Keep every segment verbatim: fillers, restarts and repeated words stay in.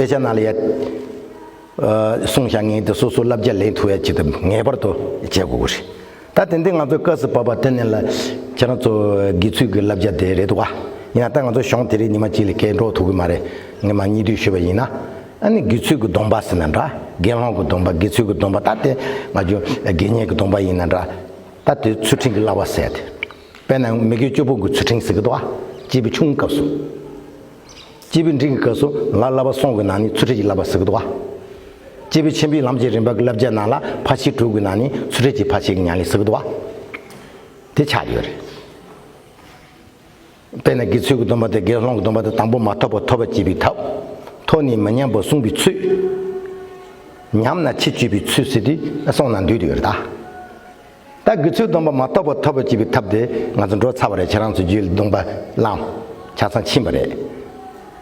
དཔེ་ཆ་ནང་ལ་ཡ། ཨ། གསུངས་བཞག་མཁན་དེ་སོ་སོ་བསླབ་བྱ་ལེན་ཐུབ་ཡ་ཆེད་དུ་ངེས་པར་དུ་བྱེད་དགོས་ཀྱི་རེད། ད་དེ་འདི་ང་ཚོ་སྐབས་སུ་བབས་པ་དེ་ནས་ལ་ཁྱེད་རང་ཚོ་དགེ་ཚུལ་གྱི་བསླབ་བྱ་དེ་རེད་འདུག་ག་ཡིན་ན་ད་ང་ཚོ་གཞུང་དེ་རིང་ཉི་མ་གཅིག་ལས་བརྒལ་འགྲོ་ཐུབ་ཀྱི་མ་རེད། ངས་མ་སྙིང་བསྡུས་ཞུས་པ་ཡིན་ན། ཨ་ནི་དགེ་ཚུལ་གྱི་སྡོམ་པ་ཟེར་ན་འདྲ། དགེ་སློང་གི་སྡོམ་པ། དགེ་ཚུལ་གྱི་སྡོམ་པ་ད་དེ་ང་ཚོ་དགེ་བསྙེན་གྱི་སྡོམ་པ་ཡིན་ན་འདྲ། ད་དེ་ཚུལ་ཁྲིམས་ཀྱི་བསླབ་པ་ཟེར་ཏེ། དཔེར་ན་མི་དགེ་བཅུ་སྤོང་གི་ཚུལ་ཁྲིམས་ཟེར་གྱི་འདུག་ག་སྐྱེས་བུ་ཆུང་ངུའི་སྐབས་སུ། སྐྱེས་བུ་འབྲིང་གི་སྐབས་སུ་ལ་བསླབ་པ་གསུམ་གྱི་ནང་ནས་ཚུལ་ཁྲིམས་ཀྱི་བསླབ་པ་ཟེར་གྱི་འདུག་ག་སྐྱེས་བུ་ཆེན་པོའི་ལམ་གྱི་རིམ་པ་གྱི་བསླབ་བྱའི་ནང་ལ་ཕར་ཕྱིན་དྲུག་གི་ནང་ནས་ཚུལ་ཁྲིམས་ཀྱི་ཕར་ཕྱིན་གྱི་ཉམས་ལེན་ཟེར་གྱི་འདུག་ག་དེ་ཆགས་ཡོད་རེད། དཔེར་ན་དགེ་ཚུལ་གྱི་སྡོམ་པ་དེ་དགེ་སློང་གི་སྡོམ་པ་དེ་དང་པོ་མ་ཐོབ་པ་ཐོབ་པར་བྱེད་པའི་ཐབས། ཐོབ་ནས་མི་ཉམས་པར་བསྲུང་བའི་ཚུལ། ཉམས་ན་ཕྱིར་བཅོས་པའི་ཚུལ་ཟེར་དུས་གསུངས་ན་འདུས་ཡོད་རེད་ད། ད་དགེ་ཚུལ་སྡོམ་པ་མ་ཐོབ་པ་ཐོབ་པར་བྱེད་པའི་ཐབས་དེ་ང་ཚོ་འགྲོ་ཚར་བ་རེད། ཁྱེད་རང་ཚོ་རྒྱུད་ལ་སྡོམ་པ་བླངས། ཆ་ཚང་ཕྱིན་པ་རེད།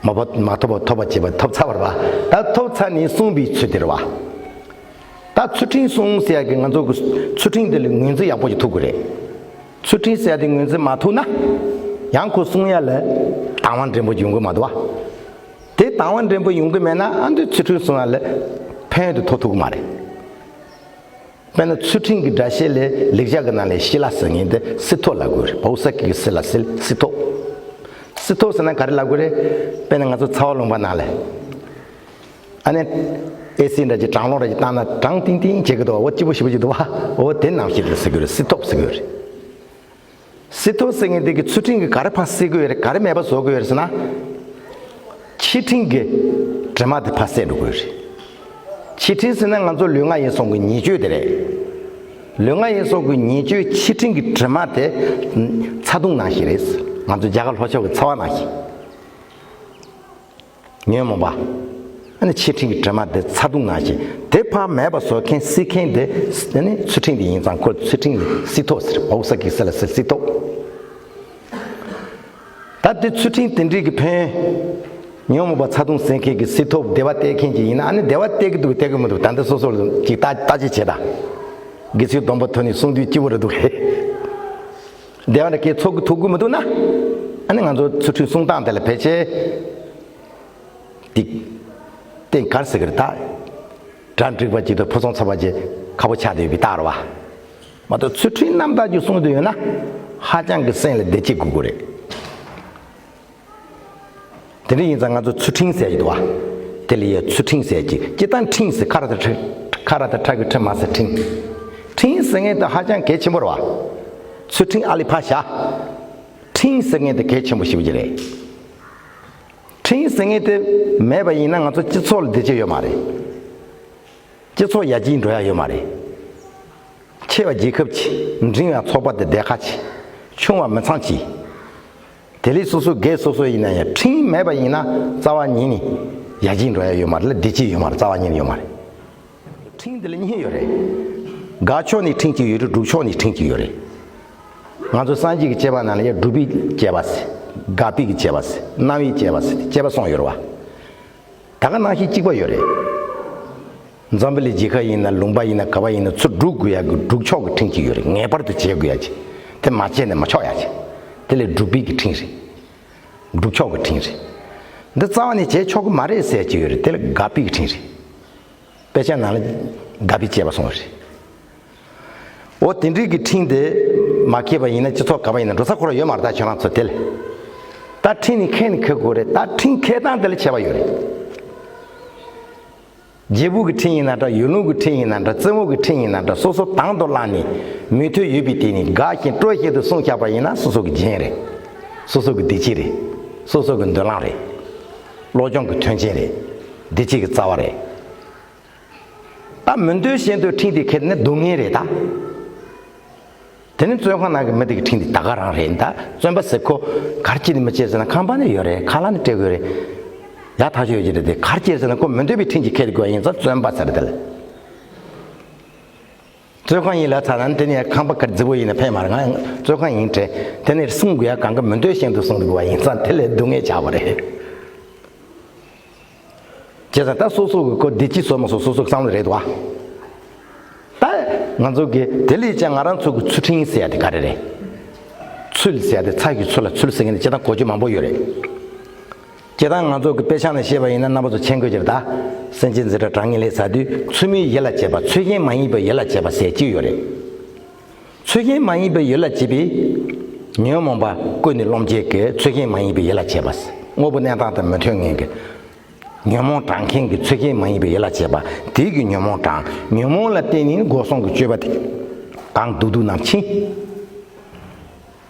མ་བ་མ་ཐོབ་པ་ཐོབ་པར་བྱེད་པ་ཐོབ་ཚར་བ་རེད་པ། ད་ཐོབ་ཚར་ནས་བསྲུང་བའི་ཚུལ་དེ་རེད་པ། ད་ཚུལ་ཁྲིམས་བསྲུང་ཟེར་ཡག་གི་ང་ཚོ་གི་ཚུལ་ཁྲིམས་དེ་ལ་ངོས་འཛིན་ཡག་པོ་ཞིག་ཐུབ་དགོས་རེད། ཚུལ་ཁྲིམས་ཟེར་ཡག་དེ་ངོས་འཛིན་མ་ཐུབ་ན། ཡང་ཁོ་བསྲུང་ཡག་ལ་དང་བ་འདྲེན་པོ་ཡོང་གི་མ་འདུག་པ། དེ་དང་བ་འདྲེན་པོ་ཡོང་གི་མེད་ན་ཨ་འདི་ཚུལ་ཁྲིམས་བསྲུང་ཡག་ལ་ཕན་ཡོན་དེ་ཐོགས་ཐུབ་ཀྱི་མ་རེད། དཔེར་ན་ཚུལ་ཁྲིམས་ཀྱི་སྒྲ་བཤད་ལས་ལེགས་སྦྱར་གྱི་ནང་ལས་ཤི་ལ་ཟེར་མཁན་དེ་སིལ་ཏོག་ལབ་དགོས་རེད། བའོ་ས་ཀི་གི་སི་ལ་སིལ་སིལ་ཏོག་སིལ་ཏོག་ཟེར་ན་ག་རེ་ལབ་དགོས་རེད། དཔེར་ན་ང་ཚོ་ཚ་བ་ལུང་པ་ནང་ལ། ཨ་ནི་ཨེ་སི་འདྲ་ཅིག་གྲང་རླུང་འདྲ་ཅིག་བཏང་ན་གྲང་ཏིང་ཏིང་བྱེད་ཀྱི་འདུག་པ། འོ་སྐྱིད་པོ་ཞེ་པོ་ཅིག་འདུག་པ། འོ་དེ་རྣམ་ཤེས་དེ་ཟེར་དགོས་རེད། སིལ་ཏོག་ཟེར་དགོས་རེད། སིལ་ཏོག་ཟེར་མཁན་དེ་གི་ཚུལ་ཁྲིམས་ཀྱི་ག་རེ་ཕར་སེལ་དགོས་རེད། ག་རེ་མེད་པ་བཟོ་དགོས་རེད་ཟེར་ན། འཆི་ཕྲེང་གི་དྲི་མ་དེ་ཕར་སེལ་འགྲོ་དགོས་རེད། འཆི་ཕྲེང་ཟེར་ན་ང་ཚོ་ལུས་ངག་ཡིད་གསུམ་གྱི་ཉེས་སྤྱོད་དེ་རེད། ལུས་ངག་ཡིད་གསུམ་གྱི་ཉེས་སྤྱོད་འཆི་ཕྲེང་གི་དྲི་མ་དེ་ཚ་གདུང་ནང་བཞིན་རེད། ང་ཚོ་རྒྱ་གར་ལྷོ་ཕྱོགས་ཀྱི་ཚ་བ་ནང་བཞིན། ཉོན་མོངས་པ། ཨ་ནི་འཆི་ཕྲེང་གི་དྲི་མ་དེ་ཚ་གདུང་ནང་བཞིན་དེ་ཕར་མེད་པ་བཟོ་མཁན་སེལ་མཁན་དེ་ཨ་ནི་ཚུལ་ཁྲིམས་དེ་ཡིན་ཙང་ཁོ་ཚུལ་ཁྲིམས་ལ་སིལ་ཏོག་ཟེར། བའོ་ས་ཀི་གི་སི་ལ་སིལ་སིལ་ཏོག་ད་དེ་ཚུལ་ཁྲིམས་དེ་འདྲའི་གི་ཕན་ཡོན། ཉོན་མོངས་པ་ཚ་གདུང་སེལ་མཁན་གྱི་སིལ་ཏོག་བདེ་བ་སྟེར་མཁན་ཅིག་ཡིན་ན་ཨ་ནི་བདེ་བ་སྟེར་གི་འདུག་སྟེར་གི་མི་འདུག་ད་འདི་སོ་སོ་ལ་ཅིག་ལྟ་ལྟ་ཅིག་བྱེད་ད། དགེ་ཚུལ་སྡོམ་པ་ཐོབ་ནས་བསྲུང་དུས་སྐྱིད་པོ་རེད་འདུག་གས། བདེ་བ་འདྲ་སྐྱེ་ཚོར་གི་ཐུབ་གི་མི་འདུག་ན། ཨ་ནི་ང་ཚོ་ཚུལ་ཁྲིམས་བསྲུང་སྟངས་དེ་ལ་ཕལ་ཆེར། ཏིག་སྟེང་གར་ཟེར་གི་རེད་ད། གྲ་འགྲིག་པ་ཅིག་དང་ཕུན་སུམ་ཚོགས་པ་ཅིག་ཁ་པོ་ཆགས་བསྡད་ཡོད་པའི་རྟགས་རེད་པ། མ་གཏོགས་ཚུལ་ཁྲིམས་རྣམ་དག་ཅིག་བསྲུང་བསྡད་ཡོད་ན། ཧ་ཅང་གི་སེམས་ལ་བདེ་སྐྱིད་དགོས་ཀྱི་རེད། དེ་འདྲ་ཡིན་ཙང་ང་ཚོ་ཚུལ་ཁྲིམས་ཟེར་གྱི་འདུག་པ། དེ་ལ་ཡ་ཚུལ་ཁྲིམས་ཟེར་གྱི་སྤྱིར་བཏང་ཁྲིམས་ཟེར་ཁ་ར་དང་ཁྲ་ཁ་ར་དང་ཁྲ་གི་ཁྲིམས་མ་ཟེར་ཁྲིམས། ཁྲིམས་ཟེར་མཁན་དེ་ཧ་ཅང་གལ་ཆེན་པོ་རེད་པ། ཚུལ་ཁྲིམས་ཨ་ལི་ཕ་བཞག་ཁྲིམས་ཟེར་མཁན་དེ་གལ་ཆེན་པོ་ཞེ་པོ་ཅིག་རེད། ཁྲིམས་ཟེར་མཁན་དེ་མེད་པ་ཡིན་ན་ང་ཚོ་སྤྱི་ཚོགས་ལ་བདེ་སྐྱིད་ཡོད་མ་རེད། སྤྱི་ཚོགས་ཡར་རྒྱས་འགྲོ་ཡ་ཡོད་མ་རེད། ཆེ་བ་རྒྱལ་ཁབ་ཀྱི། འབྲིང་བ་ཚོགས་པ་དང་སྡེ་ཁག་གི། ཆུང་བ་མི་ཚང་གི། དེ་ལས་སོ་སོ་སྒེར་སོ་སོ་ཡིན་ན་ཡང་ཁྲིམས་མེད་པ་ཡིན་ན་རྩ་བ་ཉིད་ནས་ཡར་རྒྱས་འགྲོ་ཡ་ཡོད་མ་རེད་ལ་བདེ་སྐྱིད་ཡོད་མ་རེད། རྩ་བ་ཉིད་ནས་ཡོད་མ་རེད། ཁྲིམས་འདི་ལ་གཉིས་ཡོད་རེད། དགག་ཕྱོགས་ནས་ཁྲིམས་གཅིག་ཡོད་རེད། སྒྲུབ་ཕྱོགས་ནས་ཁྲིམས་གཅིག་ཡོད་རེད། ང་ཚོ་སངས་རྒྱས་ཀྱི་བཅས་པ་ནང་ལ་ཡང་སྒྲུབ་པའི་བཅས་པ་ཟེར། དགག་པའི་གི་བཅས་པ་ཟེར། རྣམ་དབྱེའི་བཅས་པ་ཟེར། བཅས་པ་གསུམ་ཡོད་རེད་པ། ད་ག་ནང་བཞིན་གཅིག་པ་ཡོད་རེད། འཛམ་བུ་གླིང་རྒྱལ་ཁབ་ཡིན་ན་ལུང་པ་ཡིན་ན་ག་བ་ཡིན་ན་ཚུར་སྒྲུབ་དགོས་ཡ་གི་སྒྲུབ་ཕྱོགས་ཀྱི་ཁྲིམས་གཅིག་ཡོད་རེད། ངེས་པར་དུ་བྱེད་དགོས་ཡ་གཅིག་དེ་མ་བྱས་ན་མི་ཆོག་ཡ་གཅིག་དེ་ལས་སྒྲུབ་པའི་གི་ཁྲིམས་རེད། སྒྲུབ་ཕྱོགས་ཀྱི་ཁྲིམས་རེད། འདི་རྩ་བ་ནས་བྱེད་ཆོག་གི་མ་རེད་ཟེར་གྱི་ཡོད་རེད། དེ་ལ་དགག་པའི་གི་ཁྲིམས་རེད། དཔེ་ཆ་ནང་ལ་དགག་པའི་བཅས་པ་གསུངས་རེད། འོ་དེ་འདྲའི་གི་ཁྲིམས་དེ་མ་འཁྱེར་བ་ཡིན་ན་སྤྱི་ཚོགས་ག་བ་ཡིན་ན་འགྲོ་ས་ཁོ་རང་ཡོད་མ་རེད། ད་ཁྱོད་རང་ཚོ་དེ་ལ་ད་ཁྲིམས་ནི་འཁྱེར་ནི་འཁྱེར་དགོས་རེད། ད་ཁྲིམས་འཁྱེར་སྟངས་དེ་ལ་ཁྱད་པར་ཡོད་རེད། རྒྱལ་པོ་གི་ཁྲིམས་ཡིན་ན་འདྲ། ཡུལ་ལུང་གི་ཁྲིམས་ཡིན་ན་འདྲ། རྩེ་མོ་གི་ཁྲིམས་ཡིན་ན་འདྲ། སོ་སོ་དང་དུ་བླངས་ནས་མོས་མཐུན་ཡོད་པའི་སྟེང་ནས་དགག་བཞིན་སྤྲོ་བཞིན་དུ་བསྲུངས་བཞག་པ་ཡིན་ན་སོ་སོ་གི་རྒྱན་རེད། སོ་སོ་གི་བདེ་སྐྱིད་རེད། སོ་སོ་གི་མདུན་ལམ་རེད། བློ་སྦྱོང་གི་མཐུན་རྐྱེན་རེད། བདེ་སྐྱིད་ཀྱི་རྩ་བ་རེད། ད་མི་འདོད་བཞིན་དུ་ཁྲིམས་དེ་འཁྱེར་ནས་སྡུག་བསྔལ་རེད་ད། དེ་ནི་བཙོན་ཁང་ནང་གི་མི་དེ་གི་ཁྲིམས་དེ་ད་ག་རང་རེད། ད་བཙོན་པ་ཟེར་ཁོ་གར་སྐྱེལ་ནས་མི་སྐྱེལ་ཟེར་ན་ཁང་པ་ནས་ཡོད་རེད། ཁ་ལག་ནས་སྤྲད་དགོས་རེད། ཡག་ཐག་ཆོད་ཡོད་ཀྱི་རེད། དེ་གར་སྐྱེལ་ཟེར་ན་ཁོ་མི་འདོད་པའི་ཁྲིམས་ཀྱིས་འཁྱེར་དགོས་ཡིན་ཙང་བཙོན་པ་ཟེར་དེ་ལ། བཙོན་ཁང་ཡིན་ལབ་ཚར་ན་དེ་ནས་ཁང་པ་གར་རྫི་བོ་ཡིན་ན་ཕན་མ་རེད། ང་བཙོན་ཁང་ཡིན་དྲན། དེ་ནས་སྲུང་དགོས་ཡ་གང་ག་མི་འདོད་བཞིན་དུ་སྲུང་དགོས་པ་ཡིན་ཙང་དེ་ལས་སྡུག་བསྔལ་ཆགས་པ་རེད། བྱས་ཙང་ད་སོ་སོ་གི་ཁོ་བདེ་སྐྱིད་བཟོ་མ་བཟོ་སོ་སོ་གི་བསམ་བློ་རེད་དོ། ད་ང་ཚོ་གི་དེ་ལས་ཀྱང་ང་རང་ཚོ་གི་ཚུལ་ཁྲིམས་ཟེར་ཡ་དེ་ག་རེ་རེད། ཚུལ་ཟེར་ཡ་དེ་ཚ་གི་ཚུལ་ལ་ཚུལ་ཟེར་མཁན་དེ་སྤྱིར་བཏང་གོ་རྒྱུ་མང་པོ་ཡོད་རེད། སྤྱིར་བཏང་ང་ཚོ་གི་དཔེ་ཆ་ནས་བཤད་པ་ཡིན་ན། རྣམ་པ་ཚོ་མཁྱེན་དགོས་ཀྱི་རེད་ད། སེམས་ཅན་འཛིན་གྲྭ་དྲང་ངེས་ལས་ཟ་དུས་ཚུལ་མིན་ཡིད་ལ་བྱེད་པ། ཚུལ་བཞིན་མ་ཡིན་པའི་ཡིད་ལ་བྱེད་པ་ཟེར་གཅིག་ཡོད་རེད། ཚུལ་བཞིན་མ་ཡིན་པའི་ཡིད་ལ་བྱེད་པའི་ཉོན་མོངས་པ་ཀུན་ནས་རློམ་བྱེད་ཀྱི། ཚུལ་བཞིན་མ་ཡིན་པའི་ཡིད་ལ་བྱེད་པ། དངོས་པོ་གནས་སྟངས་དང་མི་མཐུན་ངེས་ཀྱི་ཉོན་མོངས་དྲངས་མཁན་གྱི། ཚུལ་བཞིན་མ་ཡིན་པའི་ཡིད་ལ་བྱེད་པ་དེ་གི་ཉོན་མོངས་དྲངས། ཉོན་མོངས་ལ་བརྟེན་ནས་སྒོ་གསུམ་གྱི་སྤྱོད་པ་དེ་གང་སྡུག་སྡུག་རྣམས་འཆིང་།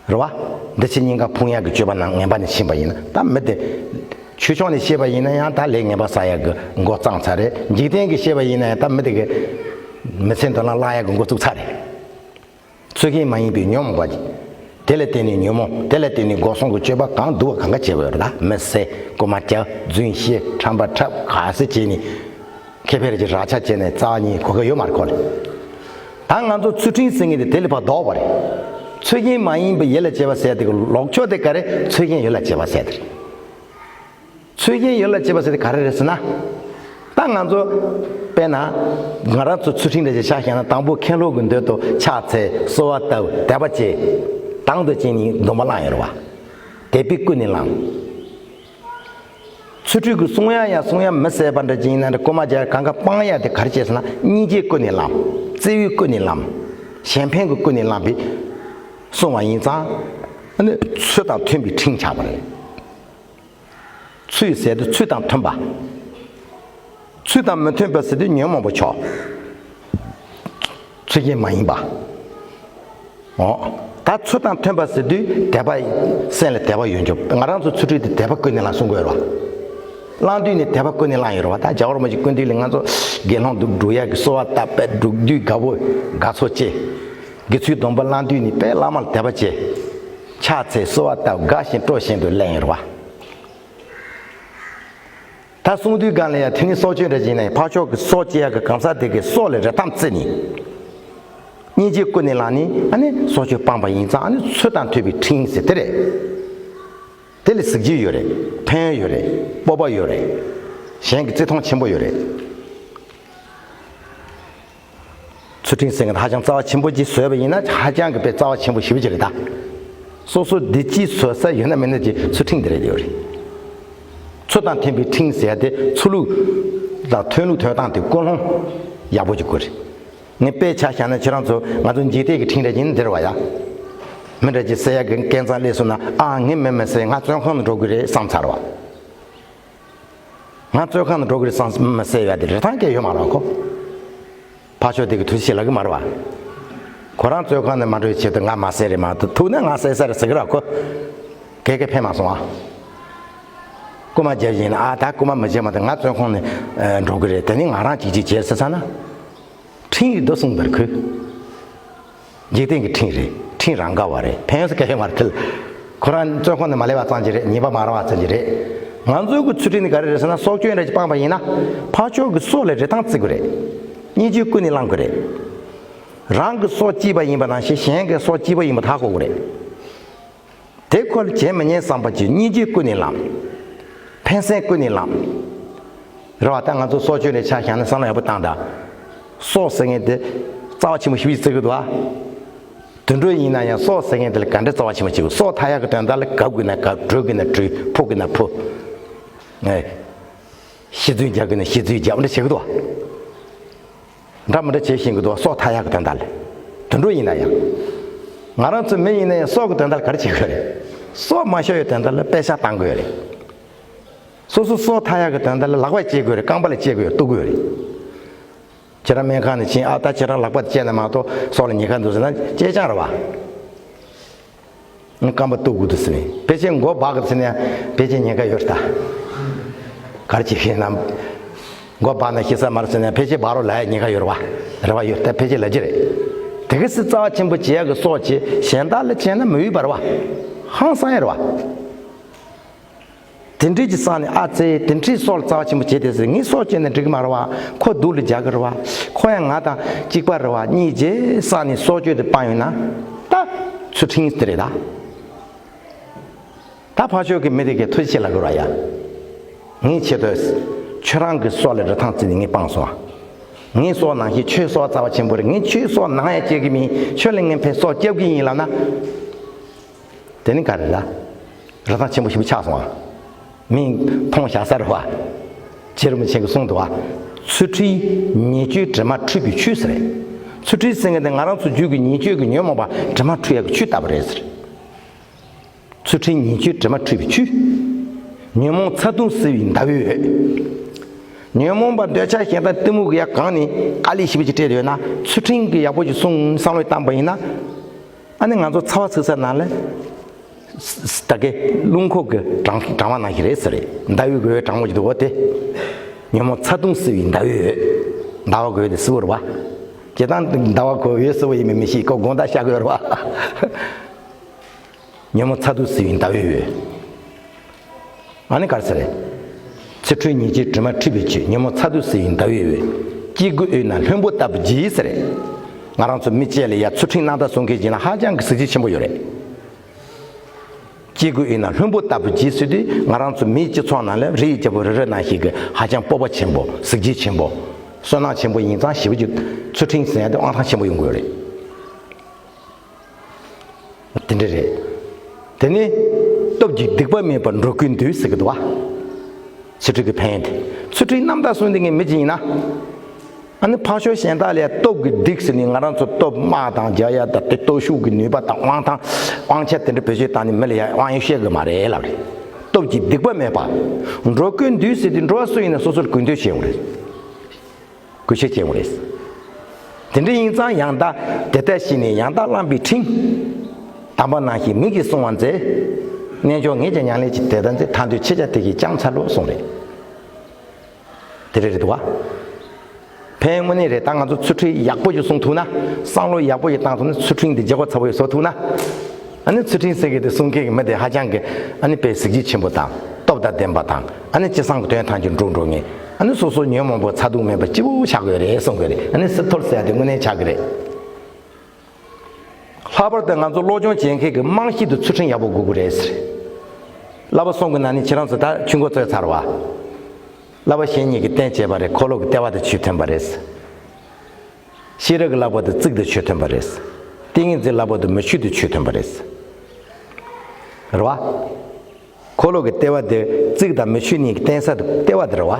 རེད་བ། འདི་ཕྱི་གཉིས་ཀ་ཕུང་ཡག་གི་སྤྱོད་པ་རྣམས་ངན་པ་ནི་ཕྱིན་པ་ཡིན་ན། ད་མི་དེ་ཆོས་ཕྱོགས་ནས་བཤད་པ་ཡིན་ན་ཡང་ད་ལས་ངན་པ་བསགས་ཡག་གི་འགོ་བརྩམས་ཚར་རེད། འཇིག་རྟེན་གྱིས་བཤད་པ་ཡིན་ན་ཡང་ད་མི་དེ་གི་མི་ཚེ་འདི་ལ་བརླག་ཡག་གི་འགོ་བཙུགས་ཚར་རེད། ཚུལ་བཞིན་མ་ཡིན་པའི་ཉོན་མོངས་པ་ཅིག་དེ་ལ་བརྟེན་ནས་ཉོན་མོངས། དེ་ལ་བརྟེན་ནས་སྒོ་གསུམ་གྱི་སྤྱོད་པ་གང་སྡུག་པ་གང་ག་བྱེད་པ་ཡོད་རེད། ད་མི་བསད། རྐུན་མ་རྐྱབ། རྫུན་བཤད། ཁྲམ་པ་འཁྲབ། ག་ཚོད་བྱས་ནས་ཁེ་ཕན་གྱི་རག་ཆ་བྱས་ནས་རྩ་བ་ཉིད་གོ་སྐབས་ཡོད་མ་རེད་ཁོ་ལ། ད་ང་ཚོ་ཚུལ་ཁྲིམས་ཟེར་མཁན་དེ་དེ་ལས་ཕར་ལྡོག་པ་རེད། ཚུལ་བཞིན་མ་ཡིན་པའི་ཡིད་ལ་བྱེད་པ་ཟེར་དེ་གི་ལོག་ཕྱོགས་དེ་ག་རེ། ཚུལ་བཞིན་ཡིད་ལ་བྱེད་པ་ཟེར་དེ་རེད། ཚུལ་བཞིན་ཡིད་ལ་བྱེད་པ་ཟེར་དེ་ག་རེ་རེད་ཟེར་ན། ད་ང་ཚོ་དཔེར་ན་ང་རང་ཚོ་ཚུལ་ཁྲིམས་འདྲ་ཞིག་ཆ་བཞག་ན། དང་པོ་ཁེ་ལོག་གི་མདུན་དུ་ཕྱག་འཚལ། གསོལ་བ་བཏབ། དད་པ་བྱེད། དང་དུ་བྱས་ནས་སྡོམ་པ་བླངས་ཡོད་རེད་བ། དད་པས་ཀུན་ནས་བསླངས། ཚུལ་ཁྲིམས་ཀྱི་སྲུང་ཡག་ཡང་སྲུང་ཡག་མི་བསད་པ་འདྲ་ཅིག་ཡིན་ན་འདྲ། རྐུན་མ་རྒྱག་གང་ག་སྤང་ཡག་དེ་ག་རེ་བྱས་ཟེར་ན། སྙིང་རྗེ་ཀུན་ནས་བསླངས། བརྩེ་བས་ཀུན་ནས་བསླངས། གཞན་ཕན་གྱི་ཀུན་ནས་བསླངས་པས་སྲུང་བ་ཡིན་ཙང་། ཨ་ནི་ཚུལ་དང་མཐུན་པའི་ཁྲིམས་ཆགས་པ་རེད། ཚུལ་ཟེར་དུས་ཚུལ་དང་མཐུན་པ། ཚུལ་དང་མི་མཐུན་པ་ཟེར་དུས་ཉོན་མོངས་པ་ཕྱོགས། ཚུལ་བཞིན་མ་ཡིན་པ། འོ། ད་ཚུལ་དང་མཐུན་པ་ཟེར་དུས་དད་པ། སེམས་ལ་དད་པ་ཡོད་འཇོག་ང་རང་ཚོ་ཚུལ་ཁྲིམས་དེ་དད་པ་ཀུན་ནས་བསླངས་གསུང་གི་ཡོད་རེད་བ། བསླངས་དུས་ནས་དད་པ་ཀུན་ནས་བསླངས་ཡོད་རེད་བ། ད་རྒྱལ་བ་རིན་པོ་ཆེ་སྐུ་མདུན་ལ་ང་ཚོ་དགེ་སློང་དུ་འགྲོ་ཡག་གི་གསོལ་བ་བཏབ་པས། འགྲོ་དུས་དགའ་པོ་དགའ་ཚོར་སྐྱེ། དགེ་ཚུལ་སྡོམ་པ་བླངས་དུས་ནས་དཔེ་བླ་མ་ལ་དད་པ་སྐྱེ། ཕྱག་འཚལ། གསོལ་བ་བཏབ། དགའ་ཞིང་སྤྲོ་བཞིན་དུ་ལེན་ཡོད་རེད་བ། ད་གསུང་དུས་སྒང་ལ་ཡང་དེ་ནི་སྲོག་གཅོད་འདྲ་ཅིག་ཡིན་ན་ཡང་། ཕར་ཕྱོགས་ཀྱི་སྲོག་གཅོད་ཡག་གི་གང་ཟག་དེ་གི་སྲོག་ལ་རི་ཐང་བརྩིས་ནས། སྙིང་རྗེ་ཀུན་ནས་བསླངས་ནས། ཨ་ནི་སྲོག་གཅོད་སྤངས་པ་ཡིན་ཙང་། ཨ་ནི་ཚུལ་དང་མཐུན་པའི་ཁྲིམས་ཟེར་དེ་རེད། དེ་ལ་གཟི་བརྗིད་ཡོད་རེད། ཕན་ཡོན་ཡོད་རེད། སྤོབས་པ་ཡོད་རེད། གཞན་གྱི་བརྩི་མཐོང་ཆེན་པོ་ཡོད་རེད། ཚུལ་ཁྲིམས་ཟེར་མཁན་ཧ་ཅང་རྩ་བ་ཆེན་པོ་ཅིག་བཟོས་པ་ཡིན་ན། ཧ་ཅང་གི་དཔེ་རྩ་བ་ཆེན་པོ་ཞེ་པོ་ཅིག་རེད་ད། སོ་སོ་བདེ་སྐྱིད་བཟོ་ས་ཡོད་ན་མེད་ན་ཅིག་ཚུལ་ཁྲིམས་འདི་རེད་ཡོད་རེད། ཚུལ་དང་མཐུན་པའི་ཁྲིམས་ཟེར་ཡ་དེ་ཚུལ་ལུགས་དང་ཐོན་ལུགས་ཐོན་སྟངས་དེ་ཀུན་སློང་ཡག་པོ་ཅིག་དགོས་རེད། ངས་དཔེ་ཆ་བཞག་ན་ཁྱེད་རང་ཚོ་ང་ཚོ་འཇིག་རྟེན་གྱི་ཁྲིམས་འདྲ་ཅིག་འདི་རེད་བ་ཡ། མི་འདྲ་ཅིག་བསད་ཡ་གི་སྐལ་བཟང་སླེབས་སོང་ན། ཨ། ངས་མི་མི་བསད། ང་བཙོན་ཁང་དུ་འགྲོ་གི་རེད་བསམ་ཚར་བ། ང་བཙོན་ཁང་དུ་འགྲོ་གི་རེད་བསམ། མི་བསད་ཡ་དེ་རེ་ཐང་སྐད་ཡོད་མ་རེད་ཁོ། ཕར་ཕྱོགས་དེ་གི་ཐུགས་རྗེ་ཆེ་ལབ་གི་མ་རེད་བ། ཁོ་རང་བཙོན་ཁང་ནས་མ་འགྲོ་བའི་ཆེད་དུ་ང་མ་བསད་རེད་མ་གཏོགས། ཐུག་ན་ང་བསད་ས་རེད་ཟེར་གི་རེད་ཁོ། ག་གེ་ཕན་མ་སོང་ཨ། རྐུན་མ་བརྒྱབ་ཡིན་ན། ཨ། ད་རྐུན་མ་མི་བརྒྱབ་མ་གཏོགས་ང་བཙོན་ཁང་ནས་འགྲོ་གི་རེད། དེ་ནི་ང་རང་གཅིག་གཅིག་བྱས་ཟེར་ས་ན། ཁྲིམས་ཡིག་འདི་གསུངས་པར་ཁོས། འཇིག་རྟེན་གྱི་ཁྲིམས་རེད། ཁྲིམས་རང་ག་བ་རེད། ཕན་ཡོན་ཟེར་ག་ཡོད་མ་རེད་དེ། ཁོ་རང་བཙོན་ཁང་ནས་མ་སླེབས་པ་ཙམ་གྱིས་རེད། ཉེས་པ་མ་རག་པ་ཙམ་གྱིས་རེད། ང་ཚོའི་གི་ཚུལ་ཁྲིམས་ནི་ག་རེ་རེད་ཟེར་ན། སྲོག་གཅོད་འདྲ་ཅིག་སྤངས་པ་ཡིན་ན་ཕར་ཕྱོགས་ཀྱི་སྲོག་ལ་རི་ཐང་བརྩི་དགོས་རེད། སྙིང་རྗེ་ཀུན་ནས་བསླང་དགོས་རེད། རང་གི་སྲོག་གཅོད་པ་ཡིན་པ་ནང་བཞིན་གཞན་གྱི་སྲོག་གཅོད་པ་ཡིན་པ་ཧ་གོ་དགོས་རེད། དེ་ཁོ་ལ་བྱེད་མི་ཉན་བསམ་པ་ཅིག་སྙིང་རྗེ་ཀུན་ནས་བསླངས། ཕན་སེམས་ཀུན་ནས་བསླངས། རེད་བ། ད་ང་ཚོ་སྲོག་གཅོད་ནས་ཆ་བཞག་ན་བསམ་བློ་ཡག་པོ་བཏང་དང་། སྲོག་ཟེར་མཁན་དེ་རྩ་བ་ཆེན་པོ་ཞེ་པོ་ཅིག་བརྩི་གི་འདུག་ཨ། དུད་འགྲོ་ཡིན་ན་ཡང་སྲོག་ཟེར་མཁན་དེ་ལ་ག་འདྲ་རྩ་བ་ཆེན་པོ་བྱེད་དགོས། སྲོག་ཐར་ཡག་གི་དོན་དག་ལ་གབ་དགོས་ན་གབ། བྲུད་དགོས་ན་བྲུད། ཕུ་དགོས་ན་ཕུ། ཨེ། ཤི་རྫུན་རྒྱག་དགོས་ན་ཤི་རྫུན་རྒྱག་འདྲ་བྱེད་གི་འདུག་ཨ། འདྲ་མི་འདྲ་བྱེད་ཤེས་ཀྱི་འདུག་སྲོག་ཐར་ཡག་གི་དོན་དག་ལ། དུད་འགྲོ་ཡིན་ན་ཡང་། ང་རང་ཚོ་མི་ཡིན་ན་ཡང་སྲོག་གི་དོན་དག་ལ་ག་རེ་བྱེད་དགོས་རེད། སྲོག་མ་ཤོར་ཡག་དོན་དག་ལ་པད་ཤག་བཏང་དགོས་རེད། སོ་སོ་སྲོག་ཐར་ཡག་གི་དོན་དག་ལ་ལག་པ་བཅད་དགོས་རེད། རྐང་པ་ལ་བཅད་དགོས་རེད། གཏུག་དགོས་རེད། ཁྱེད་རང་སྨན་ཁང་ནས་ཕྱིན། ཨ། ད་ཁྱེད་རང་ལག་པ་དེ་བཅད་ན་མ་གཏོགས་སྲོག་ལ་ཉེན་ཁ་འདུག་ཟེར་ན་བཅད་རྐྱང་རེད་བ། རྐང་པ་གཏུག་དགོས་འདུག་ཟེར་ནས། ཕལ་ཆེར་མགོ་འབག་གི་ཟེར་ན་ཕལ་ཆེར་ཉེན་ཁ་ཡོད་རེད་ད། ག་རེ་བྱེད་ཤེས་ན། མགོ་འབག་ན་ཤི་ས་མ་རེད་ཟེར་ན་ཕལ་ཆེར་འབག་རོགས་ལབ་ཡག་ཉེན་ཁ་ཡོད་རེད་བ། རེ་བ་ཡོད་ད། ཕལ་ཆེར་ལབ་ཀྱི་རེད། དེ་གི་སྲིད་རྩ་བ་ཆེན་པོ་བྱེད་ཡག་གི་སྲོག་ཅིག་གཞན་དག་ལ་བཅད་ན་མི་འོས་པ་རེད་བ། ཧང་སང་ཡག་རེད་བ། དེ་འདྲའི་ཅིག་བསམ་ནས། ཨ་ཙི། དེ་འདྲའི་སྲོག་ལ་རྩ་བ་ཆེན་པོ་བྱེད་དེ་ཟེར། ངས་སྲོག་གཅོད་ན་འགྲིག་གི་མ་རེད་བ། ཁོ་སྡུག་ལ་རྒྱག་གི་རེད་བ། ཁོ་ཡང་ང་དང་གཅིག་པ་རེད་བ། གཉིས་བྱས་བསམ་ནས་སྲོག་གཅོད་དེ་སྤངས་ཡོད་ན། ད་ཚུལ་ཁྲིམས་དེ་རེད་ད། ད་ཕར་ཕྱོགས་ཀྱི་མི་དེ་གས་ཐུགས་རྗེ་ཆེ་ལབ་དགོས་རེད་བ་ཡ། ངའི་ཆེད་དུ་ཁྱོད་རང་གི་སྲོག་ལ་རི་ཐང་བརྩིས་ནས་ངས་སྤངས་སོང་ཨ། ངའི་སྲོག་ནང་བཞིན་ཁྱོད་སྲོག་རྩ་བ་ཆེན་པོ་རེད། ངས་ཁྱོད་སྲོག་ནང་ཡང་བཅད་ཀྱི་མིན། ཁྱོད་ལ་ངས་ཕར་སྲོག་བསྐྱབ་ཀྱི་ཡིན་ལབ་ན། དེ་ནི་ག་རེ་རེད། རི་ཐང་ཆེན་པོ་ཞིག་ཆགས་སོང་ཨ། མིང་མཐོང་བཞག་ས་རེད་བ། རྗེ་རིན་པོ་ཆེ་གིས་གསུངས་འདུག་བ། ཚུལ་ཁྲིམས་ཉེས་སྤྱོད་དྲི་མ་འཁྲུད་པའི་ཆོས་ཟེར། ཚུལ་ཁྲིམས་ཟེར་མཁན་དེ་ང་རང་ཚོ་རྒྱུད་ཀྱི་ཉེས་སྤྱོད་ཀྱི་ཉོན་མོངས་པ་དྲི་མ་འཁྲུད་ཡག་གི་ཆོས་ལྟ་བུ་རེད་ཟེར། ཚུལ་ཁྲིམས་ཉེས་སྤྱོད་དྲི་མ་འཁྲུད་པའི་ཆོས། ཉོན་མོངས་ཚ་གདུང་སེལ་བའི་ཟླ་འོད། ཉོན་མོངས་པ་འདོད་ཆགས་ཞེ་སྡང་གཏི་མུག་གིས་ཡར་གང་ནས་དཀའ་ལས་ཞེ་པོ་ཅིག་སྤྲད་ཡོད་ན། ཚུལ་ཁྲིམས་ཀྱིས་ཡག་པོ་ཅིག་བསྲུང་བསམ་བློ་བཏང་པ་ཡིན་ན། ཨ་ནི་ང་ཚོ་ཚ་བ་ཚིག་ས་ནང་ལ། ད་གིན་རླུང་ཁོག་གི་གྲང་གྲང་བ་ནང་བཞིན་རེད་ཟེར་རེད། ཟླ་འོད་གི་འོད་གྲང་མོ་ཞིག་འདུག་འོ་དེ། ཉོན་མོངས་ཚ་གདུང་སེལ་བའི་ཟླ་འོད། ཟླ་བ་གི་འོད་དེ་སེར་པོ་རེད་བ། སྤྱིར་བཏང་ཟླ་བ་གི་འོད་སེར་པོ་ཡིན་མིན་མི་ཤེས། ཁོ་དགོང་དག་ཤར་གི་ཡོད་རེད་བ། ཉོན་མོངས་ཚ་གདུང་སེལ་བའི་ཟླ་འོད་འོད། ཨ་ནི་ག་རེ་ཟེར་རེད། ཚུལ་ཁྲིམས་ཉེས་སྤྱོད་དྲི་མ་འཁྲུད་པའི་ཆོས། ཉོན་མོངས་ཚ་གདུང་སེལ་བའི་ཟླ་འོད་འོད། སྐྱེ་དགུའི་དབུས་ན་ལྷུན་པོ་ལྟ་བུ་ཇི་ཟེར་རེད། ང་རང་ཚོ་མི་གཅིག་ལ་ཡ་ཚུལ་ཁྲིམས་རྣམ་དག་སྲུང་མཁན་ཅིག་ན་ཧ་ཅང་གི་གཟི་བརྗིད་ཆེན་པོ་ཡོད་རེད། སྐྱེ་དགུའི་དབུས་ན་ལྷུན་པོ་ལྟ་བུ་ཇི་ཟེར་དུས་ང་རང་ཚོ་མིའི་སྤྱི་ཚོགས་ནང་ལ་རི་ཡི་རྒྱལ་པོ་རི་རབ་ནང་བཞིན་གྱི་ཧ་ཅང་སྤོབས་པ་ཆེན་པོ། གཟི་བརྗིད་ཆེན་པོ། བསོད་ནམས་ཆེན་པོ་ཡིན་ཙང་ཞེ་པོ་ཅིག་ཚུལ་ཁྲིམས་ཟེར་ཡ་དེ་དབང་ཐང་ཆེན་པོ་ཡོང་གི་ཡོད་རེད། དེ་འདྲ་རེད། དེ་ནི་སྟོབས་ཀྱིས་སྡིག་པ་མེད་པར་འགྲོ་ཀུན་འདུལ་ཟེར་གི་འདུག་བ། ཚུལ་ཁྲིམས་ཀྱི་ཕན་ཡོན་དེ། ཚུལ་ཁྲིམས་རྣམ་དག་སྲུང་བསྡད་མཁན་མི་གཅིག་ཡིན་ན། ཨ་ནི་ཕར་ཕྱོགས་གཞན་དག་ལ་ཡ་སྟོབས་ཀྱིས་སྡིགས་ཟེར་ནས་ང་རང་ཚོ་སྟོབས་དམག་དང་རྒྱག་ཡ་དང་དེ་སྟོབས་ཤུགས་ཀྱི་ནུས་པ་དང་དབང་ཐང་དབང་ཆ་དེ་འདྲ་བེད་སྤྱོད་བཏང་ནས་མི་ལ་ཡ་དབང་ཡོད་བཤད་གི་མ་རེད་ལབ་རེད། སྟོབས་ཀྱིས་སྡིག་པ་མེད་པ། འགྲོ་ཀུན་འདུལ་ཟེར་དུས་འགྲོ་བ་སུ་ཡིན་ན་སོ་སོར་གུས་འདུད་བྱེད་ཡོང་རེད། གུས་ཞབས་བྱེད་ཡོང་རེད། དེ་འདྲ་ཡིན་ཙང་ཡང་དག་དེ་ལྟར་ཤེས་ནས་ཡང་དག་བླངས་པའི་ཁྲིམས། དམ་པ་ནང་བཞིན་མིག་གིས་བསྲུང་བར་མཛད། རྣལ་འབྱོར་ངེད་ཀྱི་ཉམས་ལེན་གྱི་དེ་ལྟར་མཛད། ཐར་འདོད་ཁྱེད་ཅག་དེ་བཞིན་བསྐྱངས་འཚལ་ལོ་གསུངས་རེད། དེ་རེད་རེད་འདུག་བ། ཕན་ཡོན་དངོས་གནས་རེད། ད་ང་ཚོ་ཚུལ་ཁྲིམས་ཡག་པོ་ཞིག་སྲུང་ཐུབ་ན། བསམ་བློ་ཡག་པོ་ཞིག་བཏང་ཐུབ་ན། ཚུལ་ཁྲིམས་འདི་བརྗེ་བོ་ཚ་བོ་ཞིག་བཟོ་ཐུབ་ན། ཨ་ནི་ཚུལ་ཁྲིམས་ཟེར་གི་དེ་སྲུང་མཁན་གྱི་མི་དེ་ཧ་ཅང་གི་ཨ་ནི་དཔེ་གཟི་བརྗིད་ཆེན་པོ་དང་སྟོབས་དང་ལྡན་པ་དང་། ཨ་ནི་ཅི་བསམ་གྱི་དོན་ཐམས་ཅད་འགྲུབ་འགྲོ་མཁན། ཨ་ནི་སོ་སོ་ཉོན་མོངས་པ་ཚ་གདུང་མེད་པ་སྐྱིད་པོ་ཆགས་དགོས་རེད་གསུང་དགོས་རེད། ཨ་ནི་སྲིད་ཐོར་ཟེར་ཡ་དེ་དངོས་གནས་ཆགས་ཀྱི་རེད། ལྷག་པར་དུ་ང་ཚོ་སློབ་སྦྱོང་བྱེད་མཁན་གྱི་རྨང་གཞི་དེ་ཚུལ་ཁྲིམས་ཡག་པོ་དགོས་ཀྱི་རེད་ཟེར། བསླབ་པ་གསུམ་གྱི་ནང་ནས་ཁྱེད་རང་ཚོ་ད་ཆུང་ཀུ་ཚོད་ཚར་བ། བསླབ་པ་གཞན་གཉིས་ཀྱིས་རྟེན་བྱེད་པ་རེད། འཁོར་ལོ་གི་ལྟེ་བ་དེ་ཆོས་སྟོན་པ་རེད། ཤེས་རབ་ཀྱི་བསླབ་པ་དེ་ཚིག་དེ་ཆོས་སྟོན་པ་རེད། ཏིང་ངེ་འཛིན་བསླབ་པ་དེ་མུ་ཁྱུད་དེ་ཆོས་སྟོན་པ་རེད། རེད་བ། འཁོར་ལོ་གི་ལྟེ་བ་དེ་ཚིག་དང་མུ་ཁྱུད་གཉིས་ཀྱི་རྟེན་ས་དེ་ལྟེ་བ་དེ་རེད་བ།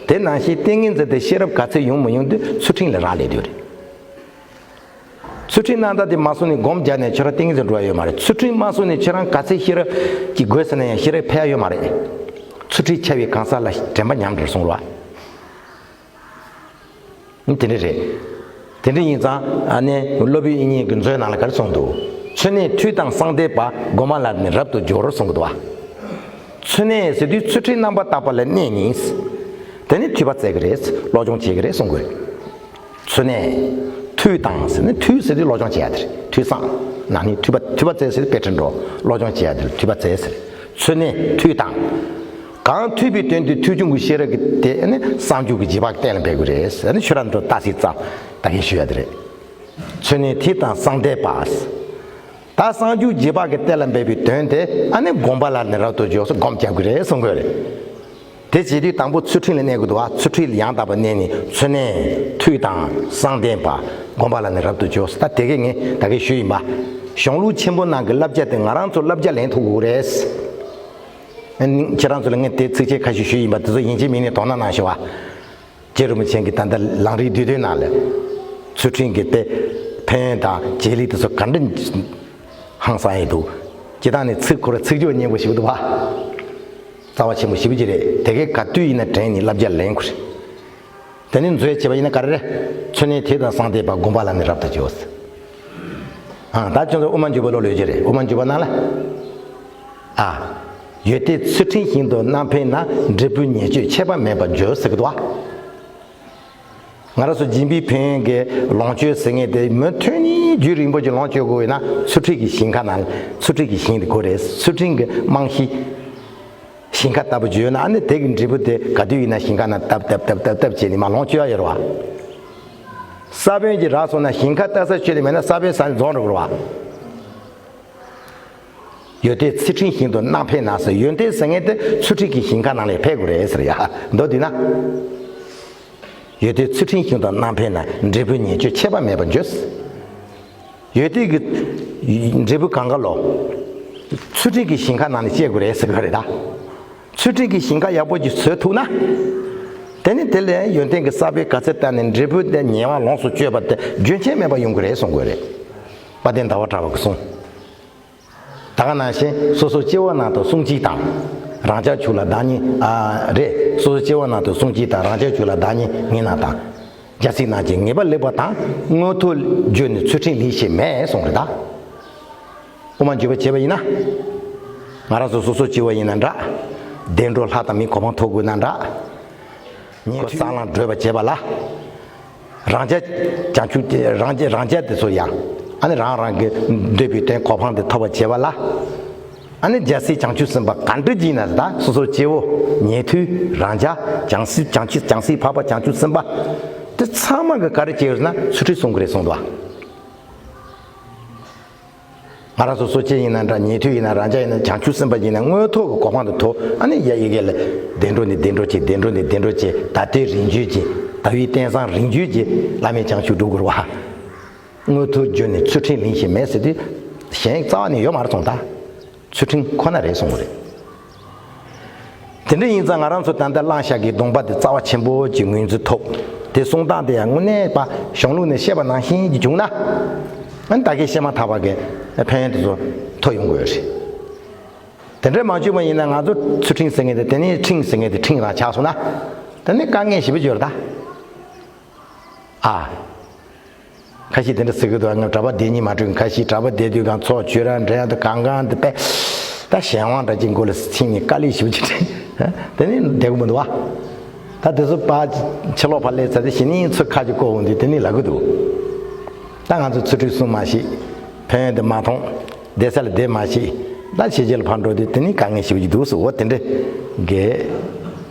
དེ་ནང་བཞིན་ཏིང་ངེ་འཛིན་དེ་ཤེས་རབ་ག་ཚད་ཡོང་མི་ཡོང་དེ་ཚུལ་ཁྲིམས་ལ་རག་ལས་དེ་རེད། ཚུལ་ཁྲིམས་རྣམ་དག་དེ་མ་བསྲུངས་ནས་སྒོམ་རྒྱག་ནས་ཁྱོད་རང་ཏིང་ངེ་འཛིན་འགྲོ་ཡ་ཡོད་མ་རེད། ཚུལ་ཁྲིམས་མ་བསྲུངས་ནས་ཁྱོད་རང་ག་ཚད་ཤེས་རབ་ཀྱི་དགོས་ཟེར་ན་ཡང་ཤེས་རབ་འཕེལ་ཡ་ཡོད་མ་རེད། ཚུལ་ཁྲིམས་འཆལ་བའི་གང་ཟག་ལ་དྲན་པ་ཉམས་འགྲོ་སོང་རེད་བ། དེ་འདྲ་རེད། དེ་འདྲ་ཡིན་ཙང་ཨ་ནི་སློབ་དཔོན་དབྱིག་གཉེན་གྱི་མཛོད་ནང་ལ་ག་རེ་གསུངས་འདུག། འཚོ་གནས་མཐུ་དང་གསང་བདེ་བ། སྒོམ་པ་ལ་ནི་རབ་ཏུ་སྦྱོར་གསུངས་ཀྱི་འདུག་བ། འཚོ་གནས་ཟེར་དུས་ཚུལ་ཁྲིམས་རྣམ་པར་དག་པ་ལ་གནས་ནས། དེ་ནི་ཐོས་པ་བཙལ་གྱི་རེད། སློབ་སྦྱོང་བྱེད་ཀྱི་རེད་གསུང་དགོས། འཚོ་གནས། མཐུ་དང་ཟེར་ནས་མཐུ་ཟེར་དུས་སློབ་སྦྱོང་བྱེད་ཡ་དེ་རེད། ཐོས་བསམ། ནང་ནས་ཐོས་པ་ཐོས་པ་བཙལ་ཟེར་དཔེ་ཁྲིད་འགྲོ། སློབ་སྦྱོང་བྱེད་ཡ་དེ་ལ་ཐོས་པ་བཙལ་ཟེར། འཚོ་གནས་མཐུ་དང་། གང་ཐོས་པའི་དོན་དེ་ཐོས་བྱུང་གི་ཤེས་རབ་ཀྱི་དེ་ནི་གསང་རྒྱུད་ཀྱི་རྗེས་དཔག་གཏན་ལ་འབེབས་དགོས་རེད། ཨ་ནི་ཆོས་རབ་འགྲོ་ལྟ་སྲིད་ཙམ་ད་གིན་ཞུ་ཡ་དེ་རེད། འཚོ་གནས་མཐུ་དང་གསང་བདེ་བ། ད་གསང་རྒྱུད་རྗེས་དཔག་གི་གཏན་ལ་འབེབས་པའི་དོན་དེ་ཨ་ནི་སྒོམ་པ་ལ་ནི་རབ་ཏུ་འཇོག་སོགས་སྒོམ་རྒྱག་དགོས་རེད་གསུང་དགོས་རེད། དེ་བྱེད་དུས་དང་པོ་ཚུལ་ཁྲིམས་ལ་གནས་དགོས་འདུག་བ། ཚུལ་ཁྲིམས་ལ་ཡང་དག་པར་གནས་ནས་འཚོ་གནས་མཐུ་དང་གསང་བདེ་བ། སྒོམ་པ་ལ་ནི་རབ་ཏུ་འཇོག་སོགས་ད་དེ་གས་ངས་ད་གིན་ཞུས་ཡིན་པ། གཞུང་ལུགས་ཆེན་པོ་ནང་གི་བསླབ་བྱ་དེ་ང་རང་ཚོ་བསླབ་བྱ་ལེན་ཐུབ་དགོས་རེད། ཁྱེད་རང་ཚོ་ལ་ངས་དེ་ཚིགས་བཅད་ཁ་ཤས་ཞུས་ཡིན་པ་དེ་ཚོ་ཡིན་གཅིག་མིན་གཉིས་དོ་སྣང་གནང་ཤོག་ཨ། རྗེ་རིན་པོ་ཆེ་གིས་ད་ལྟ་ལམ་རིམ་བསྡུས་དོན་ནང་ལ། ཚུལ་ཁྲིམས་ཀྱི་དེ་ཕན་ཡོན་དང་བྱེད་ལས་དེ་ཚོ་ག་འདྲ་ཧང་སང་ཡོད་འདུག། སྤྱིར་བཏང་ནས་ཚིག་ཁོ་ར་ཚིག་སྦྱོར་སྙན་པོ་ཞིག་འདུག་བ། རྩ་བ་ཆེན་པོ་ཞེ་པོ་ཅིག་རེད། དེ་གས་ག་དུས་ཡིན་ན་དྲན་ནས་བསླབ་བྱ་ལེན་དགོས་རེད། དེ་ནས་མཛོད་བྱས་པ་ཡིན་ན་ག་རེ་རེད། འཚོ་གནས་མཐུ་དང་གསང་བདེ་བ། སྒོམ་པ་ལ་ནི་རབ་ཏུ་འཇོག། ཨ། ད་ཁྱོད་ཚོ་དབུ་མ་འཇུག་པ་ཀློག་ལོས་ཀྱི་རེད། དབུ་མ་འཇུག་པ་ནང་ལ། ཨ། ཡོད་དེ་ཚུལ་ཁྲིམས་བཞིན་དུ་རྣམ་འཕེལ་ན། འབྲས་བུ་ཉེས་སྤྱོད་ཁྱད་པར་མེད་པར་འགྱུར་ཟེར་གི་འདུག་བ། ང་རང་ཚོ་སྦྱིན་པའི་ཕན་ཡོན་གྱི་ལོངས་སྤྱོད་ཟེར་མཁན་དེ་མུ་མཐུད་ནས་རྒྱུན་རིང་པོ་ཅིག་ལོངས་སྤྱོད་དགོས་ཡོད་ན་ཚུལ་ཁྲིམས་ཀྱི་ཞིང་ཁ་ནང་ཚུལ་ཁྲིམས་ཀྱི་ཞིང་དེ་དགོས་རེད། ཚུལ་ཁྲིམས་ཀྱི་རྨང་གཞི། ཞིང་ཁ་ལྟ་བུ་བརྗོད་ན་ཨ་ནི་དེ་གི་འབྲས་བུ་དེ་ག་དུས་ཡིན་ན་ཞིང་ཁ་ནང་བཏབ་བཏབ་བཏབ་བཏབ་བཏབ་བྱས་ནས་མར་ལོངས་སྤྱོད་ཡ་ཡོད་རེད་བ། ས་བོན་གྱི་རག་སོང་ན་ཞིང་ཁ་ལྟ་ས་ཆོད་ནས་མེད་ན་ས་བོན་ཟ་ནས་རྫོགས་འགྲོ་གི་རེད་བ། ཡོད་དེ་ཚུལ་ཁྲིམས་བཞིན་དུ་རྣམ་འཕེལ་ན་ཟེར། ཡོན་ཏན་ཟེར་མཁན་དེ་ཚུལ་ཁྲིམས་ཀྱི་ཞིང་ཁ་ནང་ལ་འཕེལ་དགོས་རེད་ཟེར་ཡ། མདོར་བསྡུས་ན། ཡོད་དེ་ཚུལ་ཁྲིམས་བཞིན་དུ་རྣམ་འཕེལ་ན། འབྲས་བུ་ཉེས་སྤྱོད་ཁྱད་པར་མེད་པར་འགྱུར། ཡོད་དེ་གི་འབྲས་བུ་གང་ག་ལོ། ཚུལ་ཁྲིམས་ཀྱི་ཞིང་ཁ་ནང་ནས་སྐྱེ་དགོས་རེད་ཟེར་གི་རེད་ད། ཚུལ་ཁྲིམས་ཀྱི་ཞིང་ཁ་ཡག་པོ་ཅིག་བཟོས་ཐུབ་ན། དེ་ནི་དེ་ལས་ཡོན་ཏན་གྱི་ས་བོན་ག་ཚོད་བཏབ་ནས་འབྲས་བུ་དེ་ཉེ་བར་ལོངས་སུ་སྤྱོད་པ་དེ་རྒྱུན་ཆད་མེད་པར་ཡོང་གི་རེད་གསུང་གི་རེད། དཔལ་ལྡན་ཟླ་བ་གྲགས་པ་གི་གསུང་། ད་ག་ནང་བཞིན་སོ་སོ་སྐྱེ་བོ་རྣམས་དང་སྲུང་བྱེད་དང་། རང་ཅག་ཆོས་ལ་བདག་ཉིད་ཨ་རེད། སོ་སོ་སྐྱེ་བོ་རྣམས་དང་སྲུང་བྱེད་དང་རང་ཅག་ཆོས་ལ་བདག་ཉིད་ངེས་རྣམས་དང་། རྒྱལ་སྲས་རྣམས་ཀྱི་ངེས་པ་ལེགས་པ་དང་། མངོན་མཐོ་བརྗོད་ནས་ཚུལ་ཁྲིམས་ལེགས་ཤིང་མེད་གསུངས་རེད་ད། དབུ་མ་འཇུག་པ་བྱས་པ་ཡིན་ན། ང་རང་ཚོ་སོ་སོ་སྐྱེ་བོ་ཡིན་ན་འདྲ། བདེ་འགྲོ་ལྷ་དང་མིའི་གོ་འཕང་ཐོབ་དགོས་ན་འདྲ། ཉེ་དུ་ས་ལམ་བགྲོད་པ་བྱེད་པ་ལ། རང་རྒྱལ་བྱང་ཆུབ་རང་རྒྱལ་རང་རྒྱལ་དེ་ཚོ་ཡང་། ཨ་ནི་རང་རང་གི་འདོད་པའི་དོན་གོ་འཕང་དེ་ཐོབ་པ་བྱེད་པ་ལ། ཨ་ནི་རྒྱལ་སྲས་བྱང་ཆུབ་སེམས་དཔའ་གང་འདྲ་ཅིག་ཡིན་ན་ད་སོ་སོ་སྐྱེ་བོ་ཉེ་དུ་རང་རྒྱལ་བྱང་སྲིད་བྱང་ཆུབ་བྱང་སྲིད་འཕགས་པ་བྱང་ཆུབ་སེམས་དཔའ། དེ་ཚང་མ་གི་ག་རེ་བྱས་ཡོད་ན་ཚུལ་ཁྲིམས་སྲུང་གི་རེད་གསུངས་འདུག་ང་རང་ཚོ་སོ་སྐྱེ་ཡིན་ན་འདྲ། ཉན་ཐོས་ཡིན་ན་རང་རྒྱལ་ཡིན་ན་བྱང་ཆུབ་སེམས་དཔའ་ཡིན་ན་མངོན་མཐོ་གི་གོ་འཕང་དུ་ཐོབ། ཨ་ནི་ཡ་ཡི་གེ་ལ་བདེ་འགྲོ་ནས་བདེ་འགྲོ་བྱེད། བདེ་འགྲོ་ནས་བདེ་འགྲོ་བྱེད། ད་ལྟའི་རིང་བརྒྱུད་ཀྱི་ད་ལྟའི་རྟེན་བཟང་རིང་བརྒྱུད་ཀྱི་བླ་མེད་བྱང་ཆུབ་སྒྲུབ་དགོས་རེད་བ། མངོན་མཐོ་བརྗོད་ནས་ཚུལ་ཁྲིམས་ལེགས་ཤིང་མེད་ཟེར་དུས་གཞན་རྩ་བ་ནས་ཡོད་མ་རེད་གསུངས་ད། ཚུལ་ཁྲིམས་ཁོ་ན་རེད་གསུངས་པ་རེད། དེ་འདྲ་ཡིན་ཙང་ང་རང་ཚོ་ད་ལྟ་གླེང་བཞག་གི་སྡོམ་པ་དེ་རྩ་བ་ཆེན་པོ་གཅིག་ངོས་འཛིན་ཐོབ། དེ་གསུང་སྟངས་དེ་ཡང་དངོས་གནས་པ་གཞུང་ལུགས་ནས་བཤད་པ་ནང་བཞིན་གྱི་བྱུང་ན། ཨ་ནི་ད་གིན་བཤད་མ་ཐག་པ་གི་ཕན་ཡོན་དེ་ཚོ་ཐོབ་ཡོང་དགོས་རེད། དེ་འདྲ་མ་བྱུང་བ་ཡིན་ན་ང་ཚོ་ཚུལ་ཁྲིམས་ཟེར་མཁན་དེ་དེ་ནས་ཁྲིམས་ཟེར་མཁན་དེ་ཁྲིམས་རང་ཆགས་སོང་ན། དེ་ནས་དཀའ་ངལ་ཞེ་པོ་ཡོད་རེད་ད། ཨ། ཁ་ཤས་དེ་འདྲ་ཟེར་གི་འདུག་ང་གྲྭ་པ་བསྡད་སྙིང་མ་བྲོ། ཁ་ཤས་གྲྭ་པ་བསྡད་དུས་གང་ཚོགས་བཅོས་ར་འདྲ་ཡང་དུ་གང་གང་དུ་པས། ད་གཞན་དབང་འདྲ་ཅིག་མགོ་ལ་ཕྱིན་ནས་དཀའ་ལས་ཞེ་པོ་ཅིག་དྲན། དེ་ནི་བསྡད་གི་མི་འདུག་བ། ད་དེ་ཚོ་ཕར་ཕྱི་ལོགས་ཕར་སླེབས་ཚར་དུས་གཞི་ནས་ཚུར་ཁ་ཅིག་བསྐོར་འོང་དུས་དེ་ནི་ལབ་གི་འདུག་ད་ང་ཚོ་ཚུལ་ཁྲིམས་སྲུང་མ་ཤེས། ཕན་ཡོན་དེ་མ་མཐོང་། བསྡད་ས་ལ་བསྡད་མ་ཤེས། ད་ཕྱི་རྒྱལ་ལ་ཕར་འགྲོ་དུས་དེ་ནི་དཀའ་ངལ་ཞེ་པོ་ཅིག་འདུག་ཟེར། འོ་དེ་འདྲ་གི་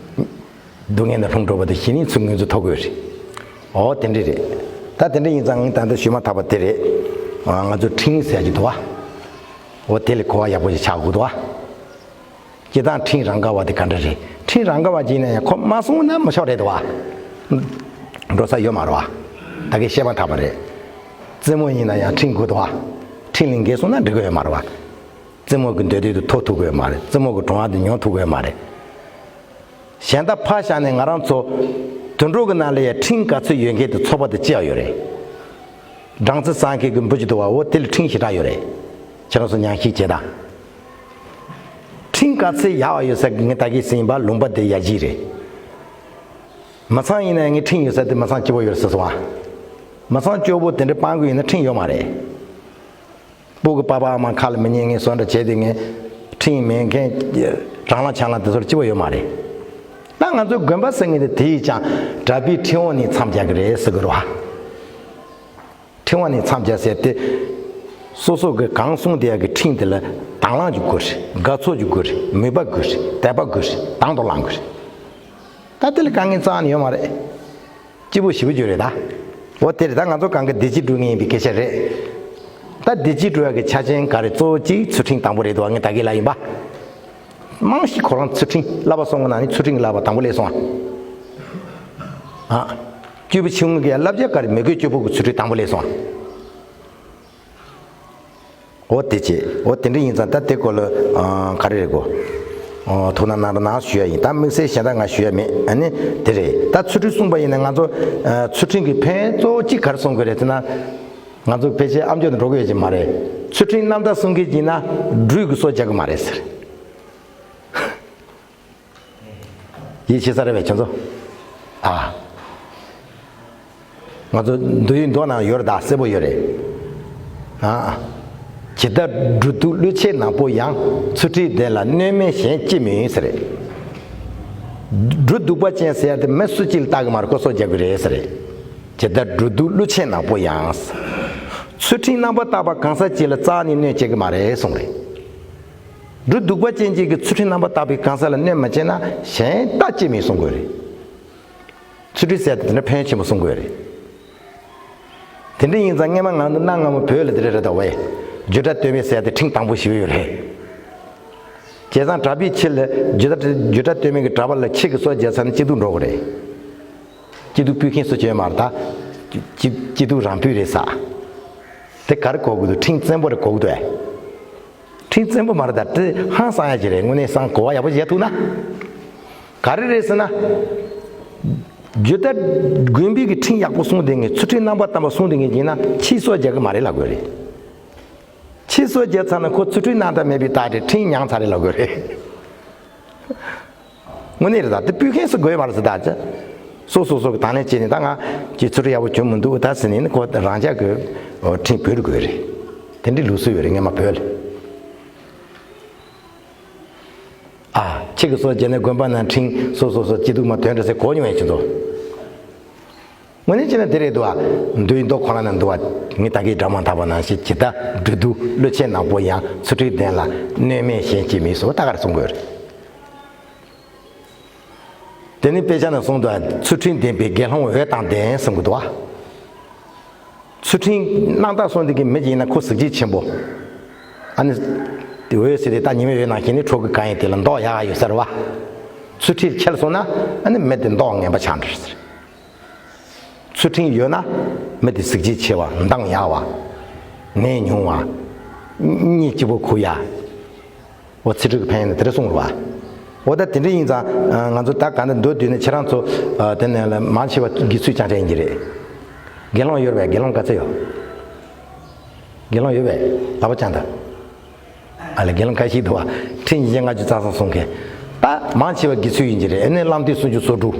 སྡུག་བསྔལ་ནས་ལྷུང་འགྲོ་བ་དེ་གཞི་ནས་ཚུར་ངོས་འཛིན་ཐོབ་དགོས་རེད། འོ་དེ་འདྲ་རེད། ད་དེ་འདྲ་ཡིན་ཙང་ངས་ད་ལྟ་ཞུས་མ་ཐག་པ་དེ་རེད། ང་ཚོ་ཁྲིམས་ཟེར་གྱི་འདུག་བ། འོ་དེ་ལས་གོ་བ་ཡག་པོ་ཞིག་ཆགས་དགོས་འདུག་བ། སྤྱིར་བཏང་ཁྲིམས་རང་ག་བ་དེ་ག་འདྲ་རེད། ཁྲིམས་རང་ག་བ་ཅིག་ཡིན་ན་ཡང་ཁོ་མ་སྲུང་ན་མི་ཆོག་རེད་འདུག་བ། འགྲོ་ས་ཡོད་མ་རེད་བ། ད་གིན་བཤད་མ་ཐག་པ་རེད། རྩེད་མོ་ཡིན་ན་ཡང་ཁྲིམས་དགོས་འདུག་བ། ཁྲིམས་ལས་འགལ་སོང་ན་འགྲིག་གི་ཡོད་མ་རེད་བ། རྩེད་མོ་གི་འདོད་འདོད་དུ་ཐོབ་ཐུབ་ཀྱི་ཡོད་མ་རེད། རྩེད་མོ་གི་གྲོང་བ་དུ་ཉོ་ཐུབ་ཀྱི་ཡོད་མ་རེད། གཞན་དག་ཕར་བཞག་ནས་ང་རང་ཚོ་དུད་འགྲོ་གི་ནང་ལ་ཡང་ཁྲིམས་ག་ཚོད་ཡོད་མཁན་དེ་ཚོགས་པ་དེ་ཅི་ཡང་ཡོད་རེད། སྦྲང་རྩི་བཟང་མཁན་གྱི་འབུ་ཅིག་འདུག་བ། འོ་དེ་ལ་ཁྲིམས་ཞེ་དྲག་ཡོད་རེད། ཁྱེད་རང་ཚོ་ཉམས་ཞིབ་བྱེད་དང་། ཁྲིམས་ག་ཚོད་ཡག་བ་ཡོད་ས་ངས་ད་གིན་ཟེར་ཡིན་པ་ལུང་པ་དེ་ཡ་གཅིག་རེད། མི་ཚང་ཡིན་ན་ངས་ཁྲིམས་ཡོད་ས་དེ་མི་ཚང་སྐྱོ་པོ་ཡོད་རེད་ཟེར་སོང་བ། མི་ཚང་སྐྱོ་པོ་དེ་འདྲ་སྤང་དགོས་ཡིན་ན་ཁྲིམས་ཡོད་མ་རེད། སྤུ་གུ་པ་ཕ་ཨ་མ་ཁ་ལ་མི་ཉན་མཁན་བཟོ་འདྲ་བྱས་དེ་ངས་ཁྲིམས་མེད་མཁན་དྲང་བླངས་ཆག་ལངས་དེ་ཚོར་སྐྱིད་པོ་ཡོད་མ་རེད། ད་ང་ཚོའི་དགོན་པ་ཟེར་མཁན་དེ་དེ་ཡིས་ཀྱང་གྲྭ་པའི་ཁྲིམས་དབང་ནས་མཚམས་རྒྱག་གི་རེད་ཟེར་གི་རེད་བ། ཁྲིམས་དབང་ནས་མཚམས་རྒྱག་ཟེར་དེ། སོ་སོ་གི་གང་གསུངས་དེ་ཡག་གི་ཁྲིམས་དེ་ལ་དང་བླངས་ཀྱི་དགོས་རེད། དགའ་ཚོར་གྱི་དགོས་རེད། མོས་པ་དགོས་རེད། དད་པ་དགོས་རེད། དང་དུ་བླངས་དགོས་རེད། ད་དེ་ལ་དཀའ་ངལ་རྩ་བ་ནས་ཡོད་མ་རེད། སྐྱིད་པོ་ཞེ་པོ་ཅིག་རེད་ད། འོ་དེ་རེད། ད་ང་ཚོ་གང་གི་བདེ་སྐྱིད་སྒྲུབ་མཁན་ཡིན་པའི་སྐད་ཆ་རེད། ད་བདེ་སྐྱིད་སྒྲུབ་ཡག་གི་ཆ་རྐྱེན་ག་རེ་གཙོ་བོ་གཅིག་ཚུལ་ཁྲིམས་དང་པོ་རེད་འདུག་བ། ངས་ད་གིན་ལབ་ཡིན་པ། མང་ཞིག་ཁོ་རང་ཚུལ་ཁྲིམས་བསླབ་པ་སོང་གི་ནང་ནས་ཚུལ་ཁྲིམས་ཀྱི་བསླབ་པ་དང་པོ་སླེབས་སོང་ཨ། ཨ། སྐྱོ་པོ་ཆུང་ངུ་གི་བསླབ་བྱ་ག་རེ་མི་དགོས། སྐྱོ་པོ་གི་ཚུལ་ཁྲིམས་དང་པོ་སླེབས་སོང་ཨ། འོ་དེ་བྱས། འོ་དེ་འདྲ་ཡིན་ཙང་ད་དེ་སྐོར་ལ་ཨ་ག་རེ་རེད་གོ། ཨ་ཐུགས་སྣང་གནང་རོགས་གནང་ཞུ་ཡ་ཡིན། ད་དམིགས་བསལ་གཞན་དག་ང་ཞུ་ཡ་མེད། ཨ་ནི་དེ་རེད། ད་ཚུལ་ཁྲིམས་སྲུང་པ་ཡིན་ན་ང་ཚོ་ཨ་ཚུལ་ཁྲིམས་ཀྱི་ཕན་ཡོན་གཙོ་བོ་གཅིག་ག་རེ་སྲུང་དགོས་རེད་ཟེར་ན། ང་ཚོ་ཕལ་ཆེར་ཨ་མཆོག་ཏུ་འགྲོ་གི་ཡོད་ཀྱི་མ་རེད། ཚུལ་ཁྲིམས་རྣམ་དག་སྲུང་མཁན་གྱིས་ན་སྦྲུལ་གྱི་སོ་རྒྱག་གི་མ་རེད་ཟེར། ཡིད་ཆེས་ས་རེད་པས་ཁྱོད་ཚོ། ཨ། ང་ཚོ་མདོ་ཡི་མདོ་ནང་ཡོད་རེད་ད། གསལ་པོ་ཡོད་རེད། ཨ། ཇི་ལྟར་སྦྲུལ་གདུག་ཀླུ་མཆེད་ནག་པོ་ཡང་། ཚུལ་ཁྲིམས་ལྡན་ལ་གནོད་མེད་གཞན་ཅི་མིན་ཟེར། སྦྲུལ་གདུག་པ་ཅན་ཟེར་ཡ་དེ་མི་སུ་གཅིག་ལ་བལྟ་གི་མ་རེད། ཁོ་སོ་རྒྱག་གི་རེད་ཟེར། ཇི་ལྟར་སྦྲུལ་གདུག་ཀླུ་མཆེད་ནག་པོ་ཡང་། ཚུལ་ཁྲིམས་རྣམ་པར་དག་པ་གང་ཟག་གཅིག་ལ་རྩ་ནས་གནོད་བྱེད་ཀྱི་མ་རེད་གསུངས་རེད། སྦྲུལ་གདུག་པ་ཅན་གཅིག་གིས་ཚུལ་ཁྲིམས་རྣམ་པར་དག་པའི་གང་ཟག་ལ་གནོད་མ་བྱས་ན་གཞན་ལྟ་ཅི་མིན་གསུང་དགོས་རེད། ཚུལ་ཁྲིམས་ཟེར་དེ་འདྲ་ཕན་ཡོན་ཆེན་པོ་གསུང་དགོས་རེད། དེ་འདྲ་ཡིན་ཙང་སྔས་མ་ང་ཚོ་གནའ་སྔ་མོ་བོད་ལ་དེ་འདྲ་རེད་ད་བས། རྒྱུད་གྲྭ་སྟོད་སྨད་ཟེར་དེ་ཁྲིམས་དང་པོ་ཞེ་པོ་ཡོད་རེད། བྱས་ཙང་གྲྭ་པའི་ཁྱི་ལ་རྒྱུད་གྲྭ་རྒྱུད་གྲྭ་སྟོད་སྨད་ཀྱི་གྲྭ་པ་ལ་ཁྱི་གི་སོ་རྒྱག་ཚར་ན་སྐྱིད་སྡུག་འགྲོ་གི་རེད། སྐྱིད་སྡུག་ཕུལ་མཁན་སུ་བྱས་མ་རེད་ད། སྐྱིད་སྐྱིད་སྡུག་རང་ཕུལ་རེད་ས། དེ་ག་རེ་གོ་གི་འདུག་ཁྲིམས་བཙན་པོ་རེ་གོ་གི་འདུག་ཨེ། ཕྲེང་བཙན་པོ་མ་རེད། ད་དེ་ཧང་སང་ཡ་ཅིག་རེད། དངོས་གནས་སང་གོ་བ་ཡག་པོ་བྱས་ཐུབ་ན། ག་རེ་རེད་ཟེར་ན། རྒྱུད་དགོན་པའི་གི་ཕྲེང་ཡག་པོ་སྲུང་བསྡད་མཁན། ཚུལ་ཁྲིམས་རྣམ་པར་དག་པ་སྲུང་བསྡད་མཁན་ཡིན་ན་ཕྱིས་སྲོག་རྒྱག་གི་མ་རེད་ལབ་དགོས་རེད། ཕྱིས་སྲོག་རྒྱག་ཚར་ན་ཁོ་ཚུལ་ཁྲིམས་རྣམ་དག་མེད་པའི་རྟགས་རེད། ཕྲེང་མྱངས་ཚར་རེད་ལབ་དགོས་རེད། དངོས་གནས་རེད། ད་དེ་སྤུས་ཁེངས་སུ་དགོས་མ་རེད་ཟེར། ད་ཅི། སོ་སོ་སོ་གི་དང་ལེན་བྱས་ནས། ད་ང་ཅིག་ཚུལ་ཁྲིམས་ཡག་པོ་བྱུང་མི་འདུག་ད་ཟེར་ནས་ནི་ཁོ་རང་ཅག་གི་ཕྲེང་བོར་དགོས་རེད། དེ་འདྲའི་ལུགས་སྲོལ་ཡོད་རེད། སྔོན་མ་བོད་ལ། ཨ། ཁྱེད་ཀྱི་སྲོག་བཅད་ནས་དགོན་པ་ནང་ཕྲེང་སོ་སོ་སོ་སྐྱིད་སྡུག་མ་དོན་འདྲ་ཟེར་གོ་མྱོང་ཡས་ཁྱེད་ཚོ། དངོས་གནས་བྱས་ན་དེ་རེད་འདུག་ཨ། མདོའི་མདོ་ཁོ་ན་ན་འདུག་ཨ། ངས་ད་གིན་སྒྲ་མ་དག་པ་ནང་བཞིན་ཇི་ལྟ་བདུད་བཏུལ་བློ་ཆེན་ནག་པོ་ཡང་། ཚུལ་ཁྲིམས་ལྡན་ལ་གནོད་མེད་གཞན་གཅིག་མིན་སོགས་ད་ག་རེ་གསུང་དགོས་རེད། དེ་ནི་དཔེ་ཆ་ན་གསུངས་འདུག་ཨ། ཚུལ་ཁྲིམས་ལྡན་པའི་དགེ་སློང་འོད་དང་ལྡན་གསུང་གི་འདུག་ཨ། ཚུལ་ཁྲིམས་རྣམ་དག་སྲུང་བསྡད་མཁན་མི་ཅིག་ཡིན་ན་ཁོ་གཟི་བརྗིད་ཆེན་པོ། ཨ་ནི། དེ་འོད་ཟེར་དེ་ད་ཉི་མའི་འོད་ནང་བཞིན་ནི་འཕྲོ་གི་གང་ཡིན་དེ་ལ་མདོག་ཡག་ཡོད་ཟེར་བ། ཚུལ་ཁྲིམས་འཆལ་སོང་ན་ཨ་ནི་མི་དེ་མདོག་ངན་པ་ཆགས་འགྲོ་ཟེར། ཚུལ་ཁྲིམས་ཡོད་ན་མི་དེ་གཟི་བརྗིད་ཆེ་བ། མདངས་ཡག་པ། ནད་ཉུང་བ། གཉིད་སྐྱིད་པོ་ཁུག་ཡ། འོ་ཚེ་སྒྲིབ་ཀྱི་ཕན་ཡོན་དེ་འདྲ་གསུངས་རེད་བ། འོ་ད་དེ་འདྲ་ཡིན་ཙང་ང་ཚོ་ད་ག་འདྲ་མདོ་བསྡུས་ནས་ཁྱེད་རང་ཚོ་དེ་ནས་ལ་མང་ཆེ་བ་དགེ་ཚུལ་རྐྱང་རྐྱང་ཡིན་གྱི་རེད། དགེ་སློང་ཡོད་རེད་པས། དགེ་སློང་ག་ཚོད་ཡོད། དགེ་སློང་ཡོད་པས། ལག་པ་བརྐྱངས་དང་། ཨ་ལས། དགེ་སློང་ཁ་ཤས་འདུག་བ། ཁྲི་ཉིས་བརྒྱ་ལྔ་བཅུ་རྩ་གསུམ་གསུང་མཁན། ད་མང་ཆེ་བ་དགེ་ཚུལ་ཡིན་གྱི་རེད། ཨ་ནི་བླ་མདོའི་སུམ་ཅུ་སོ་དྲུག་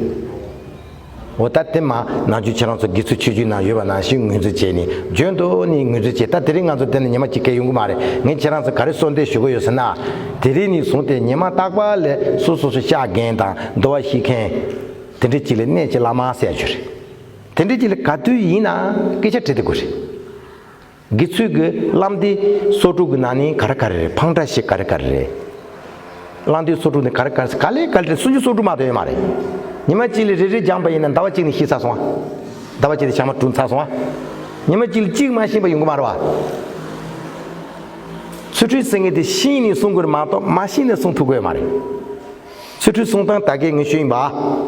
འོ་ད་དེ་མ་ནང་ཆོས་ཁྱེད་རང་ཚོ་དགེ་ཚུལ་ཆོས་བརྒྱུད་ནང་ཡོད་པ་ནང་བཞིན་ངོས་འཛིན་བྱས་ནས། རྒྱུན་དུ་ནི་ངོས་འཛིན་བྱས། ད་དེ་རིང་ང་ཚོ་དེ་ནས་ཉི་མ་གཅིག་སྐད་ཡོང་གི་མ་རེད། ངས་ཁྱེད་རང་ཚོ་ག་རེ་གསོལ་འདེབས་ཞུ་གི་ཡོད་ཟེར་ན། དེ་རིང་ནས་བཟུང་སྟེ་ཉི་མ་རྟག་པར་ལ་སོ་སོ་སོ་ཤག་འགན་དང་འདུལ་བ་ཤེས་མཁན། དེ་འདྲ་ཅིག་ལ་གནས་ཀྱི་བླ་མ་ཟེར་རྒྱུ་རེད། དེ་འདྲ་ཅིག་ལ་ག་དུས་ཡིན་ན་སྐད་ཆ་དྲིས་བསྡད་དགོས་རེད། དགེ་ཚུལ་གྱི་བླ་མདོའི་སོ་དྲུག་གི་ནང་ནས་ག་རེ་ག་རེ་རེད། འཕང་སྒྲ་ཞིག་ག་རེ་ག་རེ་རེད། བླ་མདོའི་སོ་དྲུག་ནས་ག་རེ་ག་རེ། ག་ལེ་ག་ལེ་རེད། སུམ་ཅུ་སོ་དྲུག་མ་གཏོགས་ཡོད་མ་རེད། ཉི་མ་གཅིག་ལ་རེ་རེ་སྦྱངས་པ་ཡིན་ན་ཟླ་བ་གཅིག་ནས་ཤེས་ཚར་སོང་ཨ། ཟླ་བ་གཅིག་ལ་ཞག་མ་དྲུག་ཚར་སོང་ཨ། ཉི་མ་གཅིག་ལ་གཅིག་མ་ཤེས་པ་ཡོང་གི་མ་རེད་བ། ཚུལ་ཁྲིམས་ཟེར་མཁན་དེ་ཤེས་ནས་སྲུང་དགོས་རེད་མ་གཏོགས་མ་ཤེས་ནས་སྲུང་ཐུབ་ཀྱི་ཡོད་མ་རེད། ཚུལ་ཁྲིམས་སྲུང་སྟངས་ད་གིན་ངས་ཞུས་ཡིན་པ།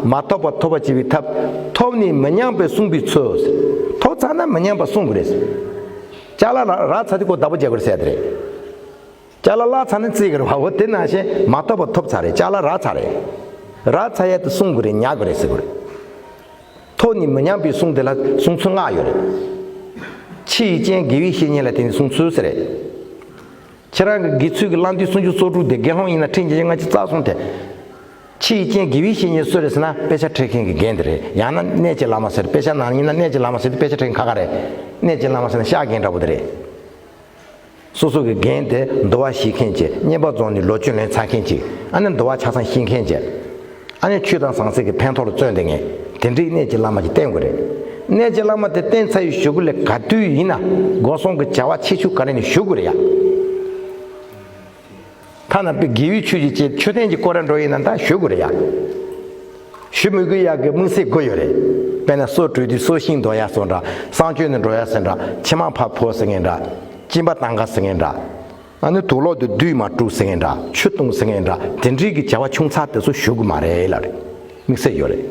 མ་ཐོབ་པ་ཐོབ་པར་བྱེད་པའི་ཐབས། ཐོབ་ནས་མི་ཉམས་པར་སྲུང་བའི་ཚུལ། ཐོབ་ཚར་ན་མི་ཉམས་པར་སྲུང་དགོས་རེད། ཅ་ལག་རག་ཚར་དུས་ཁོ་བདག་པོ་རྒྱག་དགོས་རེད་ཟེར་ཡ་དེ་རེད། ཅ་ལག་བརླག་ཚར་ན་རྩིས་དགོས་རེད་བ། འོ་དེ་ནང་བཞིན་མ་ཐོབ་པ་ཐོབ་ཚར་རེད། ཅ་ལག་རག་ཚར་རེད། རག་ཚར་ཡ་དེ་སྲུང་དགོས་རེད། ཉར་དགོས་རེད་ཟེར་དགོས་རེད། ཐོབ་ནས་མི་ཉམས་པའི་སྲུང་དེ་ལ་སྲུང་ཚུལ་ལྔ་ཡོད་རེད། ཕྱི་ཡི་རྐྱེན་དགེ་བའི་བཤེས་གཉེན་ལ་བརྟེན་ནས་སྲུང་ཚུལ་ཟེར་རེད། ཁྱེད་རང་གི་དགེ་ཚུལ་གྱི་བླ་མདོའི་སུམ་ཅུ་སོ་དྲུག་དེ་དགེ་སློང་ཡིན་ན་ཁྲི་ཉིས་བརྒྱ་ལྔ་བཅུ་རྩ་གསུམ་དེ། ཕྱི་ཡི་རྐྱེན་དགེ་བའི་བཤེས་གཉེན་སུ་རེད་ཟེར་ན་དཔེ་ཆ་ཁྲིད་མཁན་གྱི་འགན་དེ་རེད། ཡང་ན་གནས་ཀྱི་བླ་མ་ཟེར། དཔེ་ཆ་ནང་ཡིན་ན་གནས་ཀྱི་བླ་མ་ཟེར་དུས་དཔེ་ཆ་ཁྲིད་མཁན་ཁག་ཁག་རེད། གནས་ཀྱི་བླ་མ་ཟེར་ན་ཤག་འགན་འདྲ་པོ་དེ་རེད། སོ་སོ་གི་འགན་དེ་འདུལ་བ་ཤེས་མཁན་ཅིག་བསྙེན་པར་རྫོགས་ནས་ལོ་བཅུ་ལོན་ཚར་མཁན་ཅིག་ཨ་ནི་འདུལ་བ་ཆ་ཚང་ཤེས་མཁན་ཅིག་ཨ་ནི་ཆོས་དང་ཟང་ཟིང་གི་ཕན་ཐོགས་ལ་བརྩོན་བསྡད་མཁན། དེ་འདྲའི་གནས་ཀྱི་བླ་མ་ཅིག་བསྟེན་དགོས་རེད། གནས་ཀྱི་བླ་མ་དེ་བསྟེན་ཚར་བའི་གཞུག་གུ་ལ་ག་དུས་ཡིན་ན་སྒོ་གསུམ་གྱི་བྱ་བ་ཆེ་ཆུང་ག་རེ་ནས་ཞུ་དགོས་རེད་ཡ། ཐ་ན་དཔེ་དགེ་བའི་ཆོས་ཀྱི་ཆེད་མཆོད་རྟེན་གྱི་སྐོར་ར་འགྲོ་ཡིན་ན་ད་ཞུ་དགོས་རེད་ཡ། ཞུ་མི་དགོས་ཡག་གི་དམིགས་བསལ་དགོས་ཡོད་རེད། དཔེར་ན་སྲོག་བྲོས་དུས་སྲོག་ཤིང་འདོར་ཡ་སོགས་འདྲ། གསང་སྤྱོད་ནས་འགྲོ་ཡ་སོགས་འདྲ། ཕྱི་མ་ཕར་འཕོ་ཟེར་མཁན་འདྲ། སྦྱིན་པ་གཏང་ག་ཟེར་མཁན་འདྲ། ཨ་ནི་དུག་ལོག་དེ་བདུད་མ་དཀྲུག་ཟེར་མཁན་འདྲ། ཆུ་བཏུང་ཟེར་མཁན་འདྲ། དེ་འདྲའི་གི་བྱ་བ་ཆུང་ཚག་དེ་ཚོ་ཞུ་དགོས་མ་རེད་ལབ་རེད། དམིགས་བསལ་ཡོད་རེད།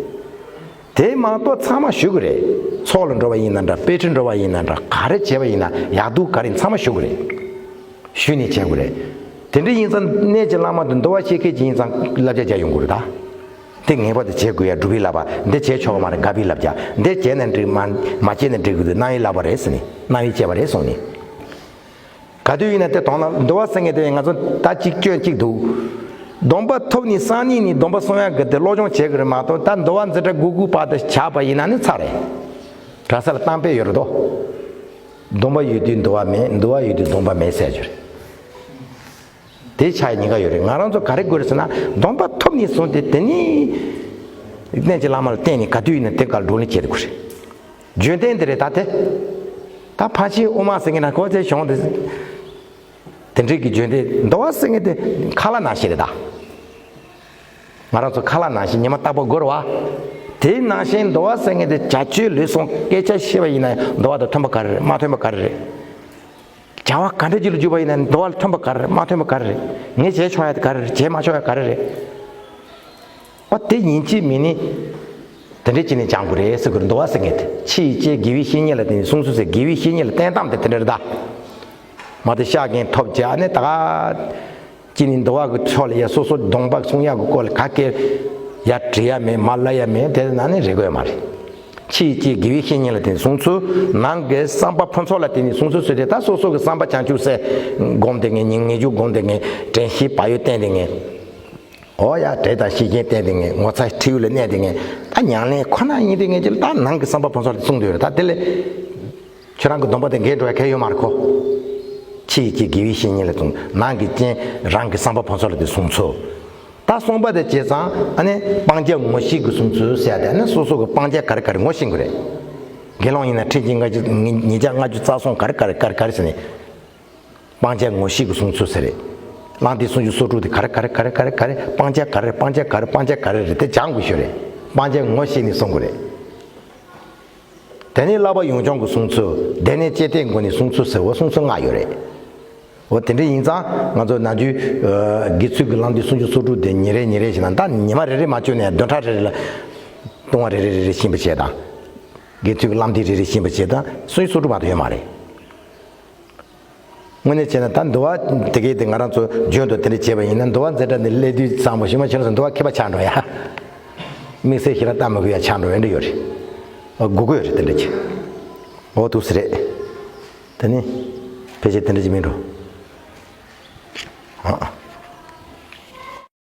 དེ་མ་གཏོགས་ཚང་མ་ཞུ་དགོས་རེད། ཚོགས་ལ་འགྲོ་བ་ཡིན་ན་འདྲ། དཔེ་ཁྲིད་འགྲོ་བ་ཡིན་ན་འདྲ། ག་རེ་བྱས་པ་ཡིན་ན། ཡག་སྡུག་ག་རེ་ཡིན་ཚང་མ་ཞུ་དགོས་རེད། ཞུས་ནས་བྱེད་དགོས་རེད། དེ་འདྲ་ཡིན་ཙང་གནས་ཀྱི་བླ་མ་དེ་འདུལ་བ་ཤེས་མཁན་ཅིག་ཡིན་ཙང་བསླབ་བྱ་རྒྱག་ཡོང་དགོས་རེད་ད། དེ་ངེས་པར་དུ་བྱེད་དགོས་ཡ། སྒྲུབ་པའི་བསླབ་པ་འདི་བྱེད་ཆོག་གི་མ་རེད། དགག་པའི་བསླབ་བྱ་འདི་བྱས་ན་འགྲིག་མ་མ་བྱས་ན་འགྲིག་གི་འདུག་རྣམ་དབྱེའི་བསླབ་པ་རེད་ཟེར་ནས། རྣམ་དབྱེ་བྱས་པ་རེད་གསུངས་ནས། ག་དུས་ཡིན་ན་དེ་དོན་ལ་འདུལ་བ་ཟེར་མཁན་དེ་ང་ཚོ་ད་གཅིག་སྐྱོན་གཅིག་འདུག་སྡོམ་པ་ཐོབ་ནས་སང་ཉིན་ནས་སྡོམ་པ་སྲུང་ཡ་གི་དེ་སློབ་སྦྱོང་བྱེད་དགོས་རེད་མ་གཏོགས། ད་འདུལ་བ་འཛིན་གྲྭ་དགུ་དགུ་བར་དུ་བྱས་པ་ཡིན་ན་ནི་ཚར་རེད། གྲྭ་ས་ལ་གཏམ་དཔེ་ཡོད་རེད་དོ། སྡོམ་པ་ཡོད་དུས་འདུལ་བ་མེད། འདུལ་བ་ཡོད་དུས་སྡོམ་པ་མེད་ཟེར་རྒྱུ་རེད། དེ་ཆགས་ཉེན་ཁ་ཡོད་རེད། ང་རང་ཚོ་ག་རེ་དགོས་རེད་ཟེར་ན། སྡོམ་པ་ཐོབ་ནས་བཟུང་སྟེ་དེ་ནས་གནས་ཀྱི་བླ་མ་ལ་བརྟེན་ནས་ག་དུས་ཡིན་ན་དེ་གར་བགྲོ་གླེང་བྱེད་དགོས་རེད། རྒྱུན་གཏན་དེ་རེད་ད་དེ། ད་ཕལ་ཆེར་དབུ་མ་ཟེར་མཁན་ན་ཁོ་ཚོའི་གཞུང་དེ། དེ་འདྲའི་གི་རྒྱུན་གཏན། འདུལ་བ་ཟེར་མཁན་དེ་ཁ་ལག་ནང་བཞིན་རེད་ད། ང་རང་ཚོ་ཁ་ལག་ནང་བཞིན་ཉི་མ་རྟག་པར་དགོས་རེད་བ། དེའི་ནང་བཞིན་འདུལ་བ་ཟེར་མཁན་དེ་བྱ་སྤྱོད་ལུས་ཟུངས་སྐད་ཆ་བཤད་པ་ཡིན་ན་འདུལ་བ་དང་མཐུན་པ་ག་རེ་རེད། མ་མཐུན་པ་ག་རེ་རེད། བྱ་བ་ག་འདྲ་ཅིག་ལ་འཇུག་པ་ཡིན་ན་འདུལ་བ་ལ་མཐུན་པ་ག་རེ་རེད། མ་མཐུན་པ་ག་རེ་རེད། ངས་བྱས་ཆོག་ཡ་དེ་ག་རེ་རེད། བྱས་མ་ཆོག་ཡ་ག་རེ་རེད། ཨོ་དེ་ཡིན་གཅིག་མིན་གཉིས་དེ་འདྲ་བྱས་ནས་སྦྱང་དགོས་རེད་ཟེར་གི་རེད། འདུལ་བ་ཟེར་མཁན་དེ། ཕྱི་ཡི་རྐྱེན་དགེ་བའི་བཤེས་གཉེན་ལ་བརྟེན་ནས་སྲུང་ཚུལ་ཟེར། དགེ་བའི་བཤེས་གཉེན་ལ་བརྟེན་སྟངས་དེ་དེ་འདྲ་རེད་ད། མ་དེ་ཤ་རྒན་ཐོབ་བྱས་ནས་ད་ག་ཅི་ནི་འདུལ་བ་གི་ཕྱོགས་ལ་ཡ་སོ་སོ་གདོང་པ་གསུང་ཡག་གི་སྐོར་ལ་ག་གེ་ཡ་བྲི་ཡ་མེད། མ་ལབ་ཡ་མེད། དེ་ན་ནི་རེ་དགོས་མ་རེད། ཕྱི་ཡི་དགེ་བའི་བཤེས་གཉེན་ལ་བརྟེན་ནས་གསུངས་ཚུལ། ནང་གི་བསམ་པ་ཕུན་ཚོགས་ལ་བརྟེན་ནས་གསུངས་ཚུལ་ཟེར་ཏེ། ད་སོ་སོ་གི་བསམ་པ་བྱང་ཆུབ་སེམས་སྒོམ་བསྡད་མཁན། ཉིན་ངེས་འབྱུང་སྒོམ་བསྡད་མཁན། དྲན་ཤེས་བག་ཡོད་བསྟེན་བསྡད་མཁན། འོ་ཡ། དྲན་དང་ཤེས་བཞིན་བསྟེན་བསྡད་མཁན། ངོ་ཚ་ཁྲེལ་ཡོད་ལ་གནས་བསྡད་མཁན། ད་མྱ་ངན་ཁོ་ན་ཡིན་བསྡད་མཁན་ཅིག་ལ་ད་ནང་གི་བསམ་པ་ཕུན་ཚོགས་ལ་གསུངས་བསྡད་ཡོད་རེད། ད་དེ་ལས་ཁྱོད་རང་གི་སྡོམ་པ་དེ་འགལ་འགྲོ་ཡ་གང་ཡང་ཡོད་མ་རེད་ཁོ། ཕྱི་ཡི་དགེ་བའི་བཤེས་གཉེན་ལ་གསུངས། ནང་གི་རྐྱེན་རང་གི་བསམ་པ་ཕུན་ཚོགས་ལ་དེ་གསུངས་ཚུལ། ད་གསུངས་པ་དེ་བྱས་ཙང་ཨ་ནི་སྤང་བྱ་ངོ་ཤེས་ཀྱི་གསུངས་ཚུལ་ཟེར་ཡ་དེ། ཨ་ནི་སོ་སོ་གི་སྤང་བྱ་ག་རེ་ག་རེ་ངོ་ཤེས་དགོས་རེད། དགེ་སློང་ཡིན་ན་ཁྲིམས་ཀྱི་ལྔ་བཅུ་ཉིས་བརྒྱ་ལྔ་བཅུ་རྩ་གསུམ་ག་རེ་ག་རེ་ག་རེ་ག་རེ་ཟེར་ནས། སྤང་བྱ་ངོ་ཤེས་ཀྱི་གསུངས་ཚུལ་ཟེར་རེད། གླང་རྟའི་སུམ་ཅུ་སོ་དྲུག་དེ་ག་རེ་ག་རེ་ག་རེ་ག་རེ་ག་རེ། སྤང་བྱ་ག་རེ། སྤང་བྱ་ག་རེ། སྤང་བྱ་ག་རེ་རེད། དེ་སྦྱང་དགོས་ཤོས་རེད། སྤང་བྱ་ངོ་ཤེས་ནས་གསུང་དགོས་རེད། དེ་ནས་བསླབ་པ་ཡོངས་སྦྱོང་གི་གསུངས་ཚུལ། དེ་ནས་བཅས་ཏེ་སྒོ་ནས་གསུངས་ཚུལ་ཟེར་བ་གསུངས་ཚུལ་ལྔ་ཡོད་རེད། འོ་དེ་འདྲ་ཡིན་ཙང་ང་ཚོ་ནམ་རྒྱུན་ཨ་དགེ་ཚུལ་གྱི་གླང་རྟའི་སུམ་ཅུ་སོ་དྲུག་དེ་ཉིན་རེ་ཉིན་རེ་བྱས་ན། ད་ཉི་མ་རེ་རེ་མ་བཅོས་ནས་བདུན་ཕྲག་རེ་རེ་ལ་ལྟུང་བ་རེ་རེ་རེ་རེ་ཤེས་པ་བྱས་དང་། དགེ་ཚུལ་གྱི་གླང་རྟའི་རེ་རེ་ཤེས་པ་བྱས་དང་། སུམ་ཅུ་སོ་དྲུག་མ་གཏོགས་ཡོད་མ་རེད། དངོས་གནས་བྱས་ན་ད་འདུལ་བ་དེ་གའི་དེ་ང་རང་ཚོ་རྒྱུན་དུ་དེ་འདྲ་བྱས་པ་ཡིན་ན། འདུལ་བ་འཛིན་གྲྭ་འདི་སླེབས་དུས་ཙམ་པོ་ཞིག་མ་བྱས་ན་འདུལ་བ་མཁས་པ་ཆགས་འགྲོ་ཡ། དམིགས་བསལ་ཞིག་ལ་ལྟ་མི་དགོས་ཡ་ཆགས་འགྲོ་ཡ་འདྲ་ཡོད་རེད། སྒུག་དགོས་ཡོད་རེད་དེ་འདྲ་ཅིག་འོ་འདུག་སེ་རེད། དེ་ནི་ཕལ་ཆེར་དེ་འདྲ་ཅིག་མིན་འགྲོ། ཨ།